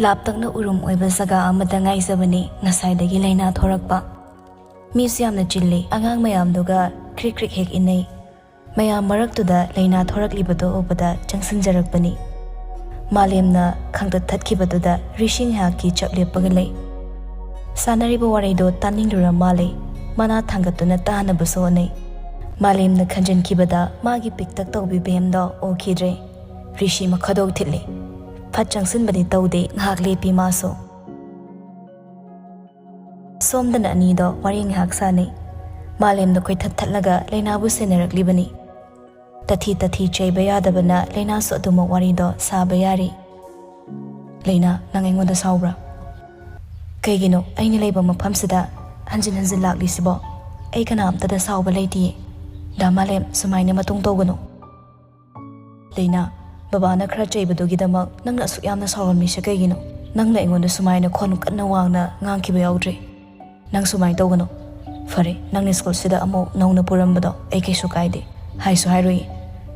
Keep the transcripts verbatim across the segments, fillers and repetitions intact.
ꯂꯥꯞꯇꯛꯅ ꯎꯔꯨꯝ ꯑꯣꯏꯕ ꯖꯒꯥ ꯑꯃꯗ ꯉꯥꯏꯖꯕꯅꯤ ꯉꯁꯥꯏꯗꯒꯤ ꯂꯩꯅꯥ ꯊꯣꯔꯛꯄ꯫ ꯃꯤꯁꯨ ꯌꯥꯝꯅ ꯆꯤꯜꯂꯤ, ꯑꯉꯥꯡ ꯃꯌꯥꯝꯗꯨꯒ ꯀ꯭ꯔꯤꯛ ꯀ꯭ꯔꯤꯛ ꯍꯦꯛ ꯏꯟꯅꯩ꯫ ꯃꯌꯥꯝ ꯃꯔꯛꯇꯨꯗ ꯂꯩꯅꯥ ꯊꯣꯔꯛꯂꯤꯕꯗꯨ ꯎꯕꯗ ꯆꯪꯁꯤꯟꯖꯔꯛꯄꯅꯤ꯫ ꯃꯥꯂꯦꯝꯅ ꯈꯪꯇꯠ ꯊꯠꯈꯤꯕꯗꯨꯗ ꯔꯤꯁꯤ ꯉꯥꯏꯍꯥꯛꯀꯤ ꯆꯞ ꯂꯦꯞꯄꯒ ꯂꯩ꯫ ꯁꯥꯟꯅꯔꯤꯕ ꯋꯥꯔꯤꯗꯣ ꯇꯥꯅꯤꯡꯂꯨꯔ ꯃꯥꯜꯂꯦ꯫ ꯃꯅꯥ ꯊꯥꯡꯒꯠꯇꯨꯅ ꯇꯥꯅꯕꯁꯨ ꯍꯣꯠꯅꯩ꯫ ꯃꯥꯂꯦꯝꯅ ꯈꯟꯖꯤꯟꯈꯤꯕꯗ ꯃꯥꯒꯤ ꯄꯤꯛꯇꯛ ꯇꯧꯕꯤ ꯚꯦꯝꯗꯣ ꯎꯈꯤꯗ꯭ꯔꯦ꯫ ꯔꯤꯁꯤ ꯃꯈꯗꯧ ꯊꯤꯠꯂꯤ꯫ ꯐꯠ ꯆꯪꯁꯤꯟꯕꯗꯤ ꯇꯧꯗꯦ, ꯉꯥꯏꯍꯥꯛ ꯂꯦꯞꯄꯤ ꯃꯥꯁꯨ꯫ ꯁꯣꯝꯗꯅ ꯑꯅꯤꯗꯣ ꯋꯥꯔꯤ ꯉꯥꯏꯍꯥꯛ ꯁꯥꯟꯅꯩ꯫ ꯃꯥꯂꯦꯝꯗ ꯀꯣꯏꯊꯠ ꯊꯠꯂꯒ ꯂꯩꯅꯥꯕꯨ ꯁꯦꯟꯅꯔꯛꯂꯤꯕꯅꯤ꯫ ꯇꯊꯤ ꯇꯊꯤ ꯆꯩꯕ ꯌꯥꯗꯕꯅ ꯂꯩꯅꯥꯁꯨ ꯑꯗꯨꯃꯛ ꯋꯥꯔꯤꯗꯣ ꯁꯥꯕ ꯌꯥꯔꯤ꯫ "ꯂꯩꯅꯥ, ꯅꯪ ꯑꯩꯉꯣꯟꯗ ꯁꯥꯎꯕ꯭ꯔꯥ? ꯀꯩꯒꯤꯅꯣ ꯑꯩꯅ ꯂꯩꯕ ꯃꯐꯝꯁꯤꯗ ꯍꯟꯖꯤꯟ ꯍꯟꯖꯤꯟ ꯂꯥꯛꯂꯤꯁꯤꯕꯣ? ꯑꯩ ꯀꯅꯥꯝꯇꯗ ꯁꯥꯎꯕ ꯂꯩꯇꯤꯌꯦ꯫ ꯗꯥ ꯃꯥꯂꯦꯝ, ꯁꯨꯃꯥꯏꯅ ꯃꯇꯨꯡ ꯇꯧꯒꯅꯨ꯫ ꯂꯩꯅꯥ, ꯕꯕꯥꯅ ꯈꯔ ꯆꯩꯕꯗꯨꯒꯤꯗꯃꯛ ꯅꯪꯅ ꯑꯁꯨꯛ ꯌꯥꯝꯅ ꯁꯥꯎꯔꯝꯃꯤꯁꯦ ꯀꯩꯒꯤꯅꯣ? ꯅꯪꯅ ꯑꯩꯉꯣꯟꯗ ꯁꯨꯃꯥꯏꯅ ꯈꯣꯟ ꯀꯟꯅ ꯋꯥꯡꯅ ꯉꯥꯡꯈꯤꯕ ꯌꯥꯎꯗ꯭ꯔꯤ꯫ ꯅꯪ ꯁꯨꯃꯥꯏꯅ ꯇꯧꯒꯅꯨ꯫ ꯐꯔꯦ, ꯅꯪꯅ ꯁ꯭ꯀꯨꯜꯁꯤꯗ ꯑꯃꯨꯛ ꯅꯧꯅ ꯄꯨꯔꯝꯕꯗꯣ ꯑꯩ ꯀꯩꯁꯨ ꯀꯥꯏꯗꯦ, ꯍꯥꯏꯁꯨ ꯍꯥꯏꯔꯨꯏ꯫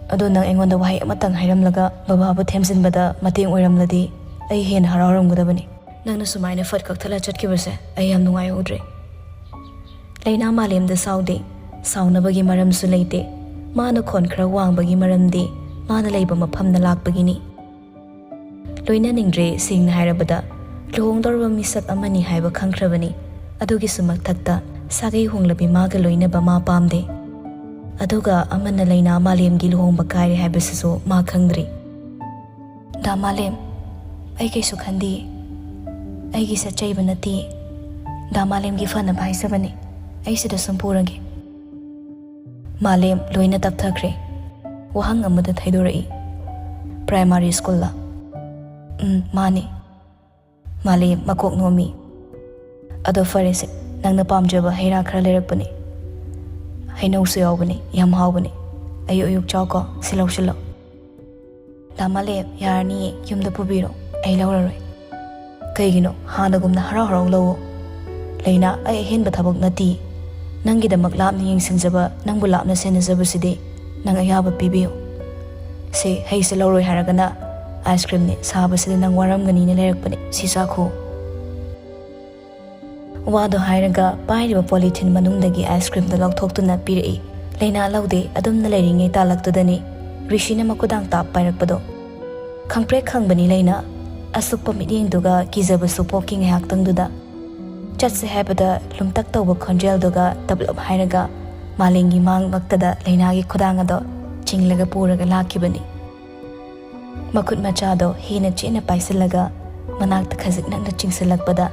ꯑꯗꯣ ꯅꯪ ꯑꯩꯉꯣꯟꯗ ꯋꯥꯍꯩ ꯑꯃꯇꯪ ꯍꯥꯏꯔꯝꯂꯒ ꯕꯕꯥꯕꯨ ꯊꯦꯝꯖꯤꯟꯕꯗ ꯃꯇꯦꯡ ꯑꯣꯏꯔꯝꯂꯗꯤ ꯑꯩ ꯍꯦꯟꯅ ꯍꯔꯥꯎꯔꯝꯒꯗꯕꯅꯤ꯫ ꯅꯪꯅ ꯁꯨꯃꯥꯏꯅ ꯐꯠ ꯀꯛꯊꯠꯂ ꯆꯠꯈꯤꯕꯁꯦ ꯑꯩ ꯌꯥꯝ ꯅꯨꯡꯉꯥꯏꯍꯧꯗ꯭ꯔꯦ꯫" ꯂꯩꯅꯥ ꯃꯥꯂꯦꯝꯗ ꯁꯥꯎꯗꯦ꯫ ꯁꯥꯎꯅꯕꯒꯤ ꯃꯔꯝꯁꯨ ꯂꯩꯇꯦ꯫ ꯃꯥꯅ ꯈꯣꯟ ꯈꯔ ꯋꯥꯡꯕꯒꯤ ꯃꯔꯝꯗꯤ ꯃꯥꯅ ꯂꯩꯕ ꯃꯐꯝꯅ ꯂꯥꯛꯄꯒꯤꯅꯤ꯫ ꯂꯣꯏꯅꯅꯤꯡꯗ꯭ꯔꯦ, ꯁꯦꯡꯅ ꯍꯥꯏꯔꯕꯗ꯫ ꯂꯨꯍꯣꯡꯗꯧꯔꯕ ꯃꯤꯁꯛ ꯑꯃꯅꯤ ꯍꯥꯏꯕ ꯈꯪꯈ꯭ꯔꯕꯅꯤ꯫ ꯑꯗꯨꯒꯤꯁꯨ ꯃꯊꯛꯇ ꯁꯥꯒꯩ ꯍꯣꯡꯂꯕꯤ ꯃꯥꯒ ꯂꯣꯏꯅꯕ ꯃꯥ ꯄꯥꯝꯗꯦ꯫ ꯑꯗꯨꯒ ꯑꯃꯅ ꯂꯩꯅꯥ ꯃꯥꯂꯦꯝꯒꯤ ꯂꯨꯍꯣꯡꯕ ꯀꯥꯏꯔꯦ ꯍꯥꯏꯕꯁꯤꯁꯨ ꯃꯥ ꯈꯪꯗ꯭ꯔꯤ꯫ "ꯗꯥ ꯃꯥꯂꯦꯝ, ꯑꯩ ꯀꯩꯁꯨ ꯈꯟꯗꯤꯌꯦ꯫ ꯑꯩꯒꯤ ꯁꯠꯆꯩꯕ ꯅꯠꯇꯤꯌꯦ꯫ ꯗꯥ ꯃꯥꯂꯦꯝꯒꯤ ꯐꯅꯕ ꯍꯥꯏꯖꯕꯅꯤ꯫ ꯑꯩ ꯁꯤꯗ ꯁꯨꯝ ꯄꯨꯔꯒꯦ꯫" ꯃꯥꯂꯦꯝ ꯂꯣꯏꯅ ꯇꯞꯊꯈ꯭ꯔꯦ꯫ ꯋꯥꯍꯪ ꯑꯃꯗ ꯊꯩꯗꯣꯔꯛꯏ꯫ "ꯄ꯭ꯔꯥꯏꯃꯥꯔꯤ ꯁ꯭ꯀꯨꯜꯂ?" "ꯎꯝ, ꯃꯥꯅꯤ꯫" ꯃꯥꯂꯦꯝ ꯃꯀꯣꯛ ꯅꯣꯝꯃꯤ꯫ "ꯑꯗꯣ ꯐꯔꯦꯁꯦ, ꯅꯪꯅ ꯄꯥꯝꯖꯕ ꯍꯩ ꯔꯥ ꯈꯔ ꯂꯩꯔꯛꯄꯅꯦ꯫ ꯍꯩꯅꯧꯁꯨ ꯌꯥꯎꯕꯅꯦ, ꯌꯥꯝ ꯍꯥꯎꯕꯅꯦ꯫ ꯑꯌꯨꯛ ꯑꯌꯨꯛ ꯆꯥꯎꯀꯣ, ꯁꯤ ꯂꯧꯁꯤꯜꯂꯣ꯫" "ꯗꯥ ꯃꯥꯂꯦꯝ, ꯌꯥꯔꯅꯤꯌꯦ, ꯌꯨꯝꯗ ꯄꯨꯕꯤꯔꯣ, ꯑꯩ ꯂꯧꯔꯔꯣꯏ꯫" "ꯀꯩꯒꯤꯅꯣ? ꯍꯥꯟꯅꯒꯨꯝꯅ ꯍꯔꯥꯎ ꯍꯔꯥꯎ ꯂꯧꯋꯣ꯫ ꯂꯩꯅꯥ, ꯑꯩ ꯑꯍꯦꯟꯕ ꯊꯕꯛ ꯅꯠꯇꯤꯌꯦ꯫ ꯅꯪꯒꯤꯗꯃꯛ ꯂꯥꯞꯅ ꯌꯦꯡꯁꯤꯟꯖꯕ, ꯅꯪꯕꯨ ꯂꯥꯞꯅ ꯁꯦꯟꯅꯖꯕꯁꯤꯗꯤ ꯅꯪ ꯑꯌꯥꯕ ꯄꯤꯕꯤꯌꯨ꯫ ꯁꯦ, ꯍꯩꯁꯦ ꯂꯧꯔꯣꯏ ꯍꯥꯏꯔꯒꯅ ꯑꯥꯏꯁ ꯀ꯭ꯔꯤꯝꯅꯦ, ꯁꯥꯕꯁꯤꯗ ꯅꯪ ꯋꯥꯔꯝꯒꯅꯤꯅ ꯂꯩꯔꯛꯄꯅꯦ, ꯁꯤ ꯆꯥꯈꯣ꯫ ꯋꯥꯗꯣ ꯍꯥꯏꯔꯒ ꯄꯥꯏꯔꯤꯕ ꯄꯣꯂꯤꯊꯤꯟ ꯃꯅꯨꯡꯗꯒꯤ ꯑꯥꯏꯁ ꯀ꯭ꯔꯤꯝꯗꯣ ꯂꯧꯊꯣꯛꯇꯨꯅ ꯄꯤꯔꯛꯏ꯫ ꯂꯩꯅꯥ ꯂꯧꯗꯦ, ꯑꯗꯨꯝꯅ ꯂꯩꯔꯤꯉꯩ ꯇꯥꯂꯛꯇꯨꯗꯅꯤ ꯔꯤꯁꯤꯅ ꯃꯈꯨꯗꯥꯡ ꯇꯥꯞ ꯄꯥꯏꯔꯛꯄꯗꯣ꯫ ꯈꯪꯄ꯭ꯔꯦꯛ ꯈꯪꯕꯅꯤ ꯂꯩꯅꯥ, ꯑꯁꯨꯛꯄ ꯃꯤꯠꯌꯦꯡꯗꯨꯒ ꯀꯤꯖꯕꯁꯨ ꯄꯣꯛꯈꯤ ꯉꯥꯏꯍꯥꯛꯇꯪꯗꯨꯗ꯫ ꯆꯠꯁꯦ ꯍꯥꯏꯕꯗ ꯂꯨꯝꯇꯛ ꯇꯧꯕ ꯈꯣꯟꯖꯦꯜꯗꯨꯒ ꯇꯞꯂꯞ ꯍꯥꯏꯔꯒ ꯃꯥꯂꯦꯝꯒꯤ ꯃꯥꯡꯃꯛꯇꯗ ꯂꯩꯅꯥꯒꯤ ꯈꯨꯗꯥꯡ ꯑꯗꯣ ꯆꯤꯡꯂꯒ ꯄꯨꯔꯒ ꯂꯥꯛꯈꯤꯕꯅꯤ꯫ ꯃꯈꯨꯠ ꯃꯆꯥꯗꯣ ꯍꯦꯟꯅ ꯆꯦꯠꯅ ꯄꯥꯏꯁꯤꯜꯂꯒ ꯃꯅꯥꯛꯇ ꯈꯖꯤꯛ ꯅꯛꯅ ꯆꯤꯡꯁꯤꯜꯂꯛꯄꯗ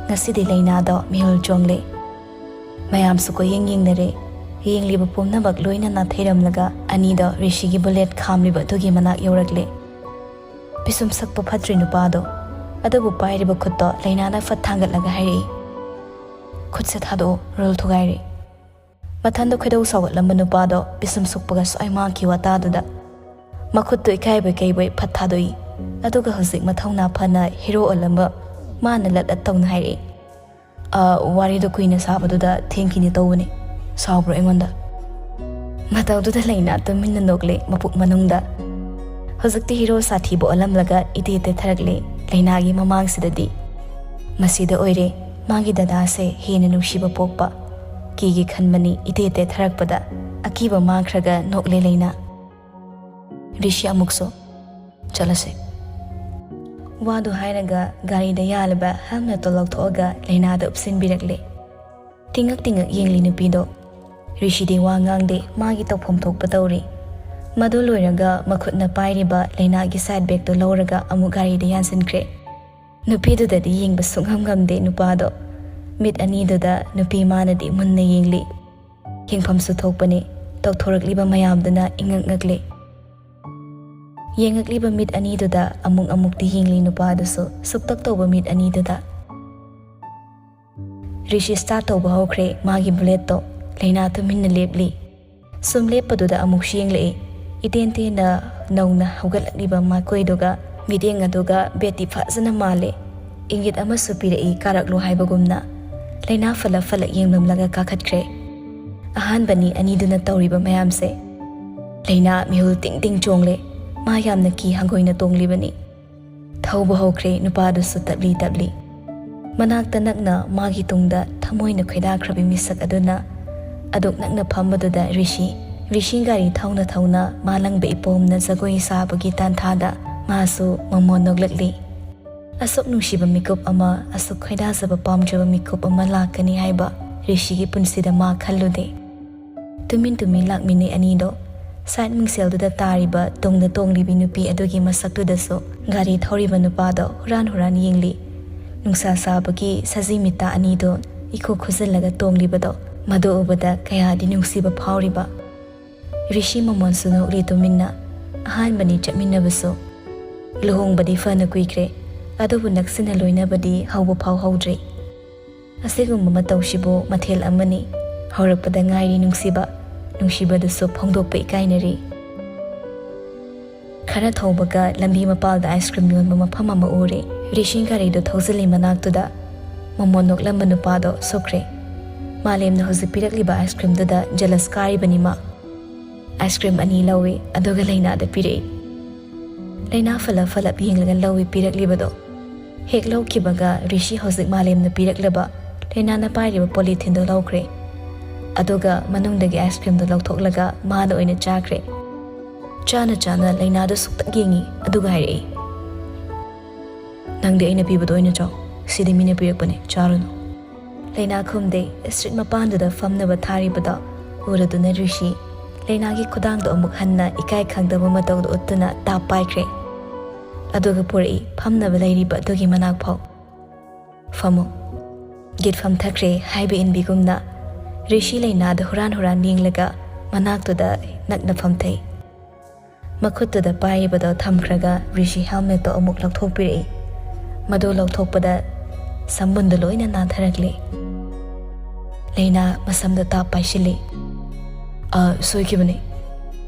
ꯉꯁꯤꯗꯤ ꯂꯩꯅꯥꯗꯣ ꯃꯤꯍꯨꯜ ꯆꯣꯡꯂꯦ꯫ ꯃꯌꯥꯝꯁꯨ ꯀꯣꯏꯌꯦꯡ ꯌꯦꯡꯅꯔꯦ꯫ ꯌꯦꯡꯂꯤꯕ ꯄꯨꯝꯅꯃꯛ ꯂꯣꯏꯅ ꯅꯥꯊꯩꯔꯝꯂꯒ ꯑꯅꯤꯗꯣ ꯔꯤꯁꯤꯒꯤ ꯕꯨꯂꯦꯠ ꯈꯥꯝꯂꯤꯕ ꯑꯗꯨꯒꯤ ꯃꯅꯥꯛ ꯌꯧꯔꯛꯂꯦ꯫ ꯄꯤꯁꯨꯝ ꯁꯛꯄ ꯐꯠꯇ꯭ꯔꯤ ꯅꯨꯄꯥꯗꯣ꯫ ꯑꯗꯨꯕꯨ ꯄꯥꯏꯔꯤꯕ ꯈꯨꯠꯇꯣ ꯂꯩꯅꯥꯅ ꯐꯠ ꯊꯥꯡꯒꯠꯂꯒ ꯍꯥꯏꯔꯛꯏ, "ꯈꯨꯠꯁꯦ ꯊꯥꯗꯣꯛꯑꯣ, ꯔꯨꯜ ꯊꯨꯒꯥꯏꯔꯦ"꯫ ꯃꯊꯟꯗ ꯈꯣꯏꯗꯧ ꯁꯥꯎꯒꯠꯂꯝꯕ ꯅꯨꯄꯥꯗꯣ ꯄꯤꯁꯨꯝ ꯁꯨꯛꯄꯒ ꯁ꯭ꯋꯥꯏ ꯃꯥꯡꯈꯤ ꯋꯥꯇꯥꯗꯨꯗ꯫ ꯃꯈꯨꯠꯇꯨ ꯏꯀꯥꯏꯕꯣꯏ ꯀꯩꯕꯣꯏ ꯐꯠ ꯊꯥꯗꯣꯛꯏ꯫ ꯑꯗꯨꯒ ꯍꯧꯖꯤꯛ ꯃꯊꯧꯅꯥ ꯐꯅ ꯍꯤꯔꯣ ꯑꯣꯜꯂꯝꯕ ꯃꯥꯅ ꯂꯠ ꯂꯠ ꯇꯧꯅ ꯍꯥꯏꯔꯛꯏ, "ꯑ, ꯋꯥꯔꯤꯗꯣ ꯀꯨꯏꯅ ꯁꯥꯕꯗꯨꯗ ꯊꯦꯡꯈꯤꯅꯤ ꯇꯧꯕꯅꯤ꯫ ꯁꯥꯎꯕ꯭ꯔꯣ ꯑꯩꯉꯣꯟꯗ?" ꯃꯇꯧꯗꯨꯗ ꯂꯩꯅꯥ ꯇꯨꯃꯤꯟꯅ ꯅꯣꯛꯂꯦ ꯃꯄꯨꯛ ꯃꯅꯨꯡꯗ꯫ ꯍꯧꯖꯤꯛꯇꯤ ꯍꯤꯔꯣ ꯁꯥꯊꯤꯕ ꯑꯣꯜꯂꯝꯂꯒ ꯏꯇꯦ ꯇꯦꯊꯔꯛꯂꯦ ꯂꯩꯅꯥꯒꯤ ꯃꯃꯥꯡꯁꯤꯗꯗꯤ꯫ ꯃꯁꯤꯗ ꯑꯣꯏꯔꯦ ꯃꯥꯒꯤ ꯗꯗꯥꯁꯦ ꯍꯦꯟꯅ ꯅꯨꯡꯁꯤꯕ ꯄꯣꯛꯄ꯫ ꯀꯤꯒꯦ ꯈꯟꯕꯅꯤ ꯏꯇꯦ ꯇꯦꯊꯔꯛꯄꯗ꯫ ꯑꯀꯤꯕ ꯃꯥꯡꯈ꯭ꯔꯒ ꯅꯣꯛꯂꯦ ꯂꯩꯅꯥ꯫ ꯔꯤꯁꯤ ꯑꯃꯨꯛꯁꯨ, "ꯆꯠꯂꯁꯦ"꯫ ꯋꯥꯗꯨ ꯍꯥꯏꯔꯒ ꯒꯥꯔꯤꯗ ꯌꯥꯜꯂꯕ ꯍꯦꯜꯃꯦꯠꯇꯣ ꯂꯧꯊꯣꯛꯑꯒ ꯂꯩꯅꯥꯗ ꯎꯞꯁꯤꯟꯕꯤꯔꯛꯂꯦ꯫ ꯇꯤꯡꯉꯛ ꯇꯤꯡꯉꯛ ꯌꯦꯡꯂꯤ ꯅꯨꯄꯤꯗꯣ꯫ ꯔꯤꯁꯤꯗꯤ ꯋꯥ ꯉꯥꯡꯗꯦ, ꯃꯥꯒꯤ ꯇꯧꯐꯝ ꯊꯣꯛꯄ ꯇꯧꯔꯤ꯫ ꯃꯗꯨ ꯂꯣꯏꯔꯒ ꯃꯈꯨꯠꯅ ꯄꯥꯏꯔꯤꯕ ꯂꯩꯅꯥꯒꯤ ꯁꯥꯏꯠ ꯕꯦꯒꯇꯣ ꯂꯧꯔꯒ ꯑꯃꯨꯛ ꯒꯥꯔꯤꯗ ꯌꯥꯟꯁꯤꯟꯈ꯭ꯔꯦ꯫ ꯅꯨꯄꯤꯗꯨꯗꯗꯤ ꯌꯦꯡꯕ ꯁꯨꯡꯉꯝ ꯉꯝꯗꯦ ꯅꯨꯄꯥꯗꯣ꯫ ꯃꯤꯠ ꯑꯅꯤꯗꯨꯗ ꯅꯨꯄꯤ ꯃꯥꯅꯗꯤ ꯃꯨꯟꯅ ꯌꯦꯡꯂꯤ꯫ ꯌꯦꯡꯐꯝꯁꯨ ꯊꯣꯛꯄꯅꯤ, ꯇꯧꯊꯣꯔꯛꯂꯤꯕ ꯃꯌꯥꯝꯗꯨꯅ ꯏꯉꯛ ꯉꯛꯂꯤ꯫ ꯌꯦꯡꯉꯛꯂꯤꯕ ꯃꯤꯠ ꯑꯅꯤꯗꯨꯗ ꯑꯃꯨꯛ ꯑꯃꯨꯛꯇꯤ ꯌꯦꯡꯂꯤ ꯅꯨꯄꯥꯗꯨꯁꯨ ꯁꯨꯛꯇꯛ ꯇꯧꯕ ꯃꯤꯠ ꯑꯅꯤꯗꯨꯗ꯫ ꯔꯤꯁꯤ ꯁ꯭ꯇꯥꯔꯠ ꯇꯧꯕ ꯍꯧꯈ꯭ꯔꯦ ꯃꯥꯒꯤ ꯕꯨꯂꯦꯠꯇꯣ꯫ ꯂꯩꯅꯥ ꯇꯨꯃꯤꯟꯅ ꯂꯦꯞꯂꯤ꯫ ꯁꯨꯝ ꯂꯦꯞꯄꯗꯨꯗ ꯑꯃꯨꯛꯁꯨ ꯌꯦꯡꯂꯛꯏ꯫ ꯏꯇꯦꯟ ꯇꯦꯟꯅ ꯅꯧꯅ ꯍꯧꯒꯠꯂꯛꯂꯤꯕ ꯃꯥꯏꯀꯣꯏꯗꯨꯒ ꯃꯤꯠꯌꯦꯡ ꯑꯗꯨꯒ ꯕꯦꯠꯇꯤ ꯐꯖꯅ ꯃꯥꯜꯂꯦ꯫ ꯏꯪꯒꯤꯠ ꯑꯃꯁꯨ ꯄꯤꯔꯛꯏ ꯀꯥꯔꯛꯂꯣ ꯍꯥꯏꯕꯒꯨꯝꯅ꯫ ꯂꯩꯅꯥ ꯐꯂꯛ ꯐꯂꯛ ꯌꯦꯡꯂꯝꯂꯒ ꯀꯥꯈꯠꯈ꯭ꯔꯦ꯫ ꯑꯍꯥꯟꯕꯅꯤ ꯑꯅꯤꯗꯨꯅ ꯇꯧꯔꯤꯕ ꯃꯌꯥꯝꯁꯦ꯫ ꯂꯩꯅꯥ ꯃꯤꯍꯨꯜ ꯇꯤꯡ ꯇꯤꯡ ꯆꯣꯡꯂꯦ꯫ ꯃꯥ ꯌꯥꯝꯅ ꯀꯤ ꯍꯪꯒꯣꯏꯅ ꯇꯣꯡꯂꯤꯕꯅꯤ꯫ ꯊꯧꯕ ꯍꯧꯈ꯭ꯔꯦ ꯅꯨꯄꯥꯗꯨꯁꯨ ꯇꯞꯂꯤ ꯇꯞꯂꯤ꯫ ꯃꯅꯥꯛꯇ ꯅꯛꯅ ꯃꯥꯒꯤ ꯇꯨꯡꯗ ꯊꯃꯣꯏꯅ ꯈꯣꯏꯗꯥꯈ꯭ꯔꯕꯤ ꯃꯤꯁꯛ ꯑꯗꯨꯅ ꯑꯗꯨꯛ ꯅꯛꯅ ꯐꯝꯕꯗꯨꯗ ꯔꯤꯁꯤ, ꯔꯤꯁꯤ ꯒꯥꯔꯤ ꯊꯧꯅ ꯊꯧꯅ ꯃꯥꯂꯪꯕ ꯏꯄꯣꯝꯅ ꯖꯒꯣꯏ ꯁꯥꯕꯒꯤ ꯇꯥꯟꯊꯥꯗ ꯃꯥꯁꯨ ꯃꯃꯣꯟ ꯅꯣꯛꯂꯛꯂꯤ꯫ ꯑꯁꯨꯛ ꯅꯨꯡꯁꯤꯕ ꯃꯤꯀꯨꯞ ꯑꯃ, ꯑꯁꯨꯛ ꯈꯣꯏꯗꯥꯖꯕ ꯄꯥꯝꯖꯕ ꯃꯤꯀꯨꯞ ꯑꯃ ꯂꯥꯛꯀꯅꯤ ꯍꯥꯏꯕ ꯔꯤꯁꯤꯒꯤ ꯄꯨꯟꯁꯤꯗ ꯃꯥ ꯈꯜꯂꯨꯗꯦ꯫ ꯇꯨꯃꯤꯟ ꯇꯨꯃꯤꯟ ꯂꯥꯛꯃꯤꯟꯅꯩ ꯑꯅꯤꯗꯣ꯫ ꯁꯥꯏꯠ ꯃꯤꯡꯁꯦꯜꯗꯨꯗ ꯇꯥꯔꯤꯕ ꯇꯨꯡꯗ ꯇꯣꯡꯂꯤꯕꯤ ꯅꯨꯄꯤ ꯑꯗꯨꯒꯤ ꯃꯁꯛꯇꯨꯗꯁꯨ ꯒꯥꯔꯤ ꯊꯧꯔꯤꯕ ꯅꯨꯄꯥꯗꯣ ꯍꯨꯔꯥꯟ ꯍꯨꯔꯥꯟ ꯌꯦꯡꯂꯤ꯫ ꯅꯨꯡꯁꯥ ꯁꯥꯕꯒꯤ ꯁꯖꯤ ꯃꯤꯠꯇ ꯑꯅꯤꯗꯣ ꯏꯈꯨ ꯈꯨꯖꯤꯜꯂꯒ ꯇꯣꯡꯂꯤꯕꯗꯣ, ꯃꯗꯨ ꯎꯕꯗ ꯀꯌꯥꯗꯤ ꯅꯨꯡꯁꯤꯕ ꯐꯥꯎꯔꯤꯕ꯫ ꯔꯤꯁꯤ ꯃꯃꯣꯟꯁꯨ ꯅꯣꯛꯂꯤ ꯇꯨꯃꯤꯟꯅ꯫ ꯑꯍꯥꯟꯕꯅꯤ ꯆꯠꯃꯤꯟꯅꯕꯁꯨ꯫ ꯂꯨꯍꯣꯡꯕꯗꯤ ꯐꯅ ꯀꯨꯏꯈ꯭ꯔꯦ, ꯑꯗꯨꯕꯨ ꯅꯛꯁꯤꯟꯅ ꯂꯣꯏꯅꯕꯗꯤ ꯍꯧꯕ ꯐꯥꯎ ꯍꯧꯗ꯭ꯔꯤ꯫ ꯑꯁꯤꯒꯨꯝꯕ ꯃꯇꯧꯁꯤꯕꯨ ꯃꯊꯦꯜ ꯑꯃꯅꯤ꯫ ꯍꯧꯔꯛꯄꯗ ꯉꯥꯏꯔꯤ ꯅꯨꯡꯁꯤꯕ, ꯅꯨꯡꯁꯤꯕꯗꯨꯁꯨ ꯐꯣꯡꯗꯣꯛꯄ ꯏꯀꯥꯏꯅꯔꯤ꯫ ꯈꯔ ꯊꯧꯕꯒ ꯂꯝꯕꯤ ꯃꯄꯥꯜꯗ ꯑꯥꯏꯁ ꯀ꯭ꯔꯤꯝ ꯌꯣꯟꯕ ꯃꯐꯝ ꯑꯃ ꯎꯔꯦ꯫ ꯔꯤꯁꯤ ꯒꯥꯔꯤꯗꯨ ꯊꯧꯖꯤꯜꯂꯤ ꯃꯅꯥꯛꯇꯨꯗ꯫ ꯃꯃꯣꯟ ꯅꯣꯛꯂꯝꯕ ꯅꯨꯄꯥꯗꯣ ꯁꯣꯛꯈ꯭ꯔꯦ꯫ ꯃꯥꯂꯦꯝꯅ ꯍꯧꯖꯤꯛ ꯄꯤꯔꯛꯂꯤꯕ ꯑꯥꯏꯁ ꯀ꯭ꯔꯤꯝꯗꯨꯗ ꯖꯦꯂꯁ ꯀꯥꯔꯤꯕꯅꯤ ꯃꯥ꯫ ꯑꯥꯏꯁ ꯀ꯭ꯔꯤꯝ ꯑꯅꯤ ꯂꯧꯏ, ꯑꯗꯨꯒ ꯂꯩꯅꯥꯗ ꯄꯤꯔꯛꯏ꯫ ꯂꯩꯅꯥ ꯐꯂꯞ ꯐꯂꯞ ꯌꯦꯡꯂꯒ ꯂꯧꯏ ꯄꯤꯔꯛꯂꯤꯕꯗꯣ꯫ ꯍꯦꯛ ꯂꯧꯈꯤꯕꯒ ꯔꯤꯁꯤ ꯍꯧꯖꯤꯛ ꯃꯥꯂꯦꯝꯅ ꯄꯤꯔꯛꯂꯕ ꯂꯩꯅꯥꯅ ꯄꯥꯏꯔꯤꯕ ꯄꯣꯂꯤꯊꯤꯟꯗꯣ ꯂꯧꯈ꯭ꯔꯦ꯫ ꯑꯗꯨꯒ ꯃꯅꯨꯡꯗꯒꯤ ꯑꯥꯏꯁ ꯀ꯭ꯔꯤꯝꯗꯣ ꯂꯧꯊꯣꯛꯂꯒ ꯃꯥꯅ ꯑꯣꯏꯅ ꯆꯥꯈ꯭ꯔꯦ꯫ ꯆꯥꯅ ꯆꯥꯅ ꯂꯩꯅꯥꯗꯣ ꯁꯨꯛꯇꯛ ꯌꯦꯡꯉꯤ, ꯑꯗꯨꯒ ꯍꯥꯏꯔꯛꯏ, "ꯅꯪꯗꯤ ꯑꯩꯅ ꯄꯤꯕꯗꯣ ꯑꯣꯏꯅ ꯆꯥꯎ, ꯁꯤꯗꯤ ꯃꯤꯅ ꯄꯤꯔꯛꯄꯅꯦ, ꯆꯥꯔꯨꯅꯨ"꯫ ꯂꯩꯅꯥ ꯈꯨꯝꯗꯦ꯫ ꯁ꯭ꯇ꯭ꯔꯤꯠ ꯃꯄꯥꯟꯗꯨꯗ ꯐꯝꯅꯕ ꯊꯥꯔꯤꯕꯗꯣ ꯎꯔꯗꯨꯅ ꯔꯤꯁꯤ ꯂꯩꯅꯥꯒꯤ ꯈꯨꯗꯥꯡꯗꯣ ꯑꯃꯨꯛ ꯍꯟꯅ ꯏꯀꯥꯏ ꯈꯪꯗꯕ ꯃꯇꯧꯗ ꯎꯠꯇꯨꯅ ꯇꯥꯞ ꯄꯥꯏꯈ꯭ꯔꯦ꯫ ꯑꯗꯨꯒ ꯄꯨꯔꯛꯏ ꯐꯝꯅꯕ ꯂꯩꯔꯤꯕ ꯑꯗꯨꯒꯤ ꯃꯅꯥꯛ ꯐꯥꯎ꯫ "ꯐꯝꯃꯨ"꯫ ꯒꯤꯠ ꯐꯝꯊꯈ꯭ꯔꯦ ꯍꯥꯏꯕ ꯏꯟꯕꯤꯒꯨꯝꯅ ꯔꯤꯁꯤ ꯂꯩꯅꯥꯗ ꯍꯨꯔꯥꯟ ꯍꯨꯔꯥꯟ ꯌꯦꯡꯂꯒ ꯃꯅꯥꯛꯇꯨꯗ ꯅꯛꯅ ꯐꯝꯊꯩ꯫ ꯃꯈꯨꯠꯇꯨꯗ ꯄꯥꯏꯔꯤꯕꯗꯣ ꯊꯝꯈ꯭ꯔꯒ ꯔꯤꯁꯤ ꯍꯦꯜꯃꯦꯠꯇꯣ ꯑꯃꯨꯛ ꯂꯧꯊꯣꯛꯄꯤꯔꯛꯏ꯫ ꯃꯗꯨ ꯂꯧꯊꯣꯛꯄꯗ ꯁꯝꯕꯨꯟꯗꯨ ꯂꯣꯏꯅ ꯅꯥꯟꯊꯔꯛꯂꯦ꯫ ꯂꯩꯅꯥ ꯃꯁꯝꯗꯣ ꯇꯥꯞ ꯄꯥꯏꯁꯤꯜꯂꯤ꯫ "ꯑ, ꯁꯣꯏꯈꯤꯕꯅꯤ"꯫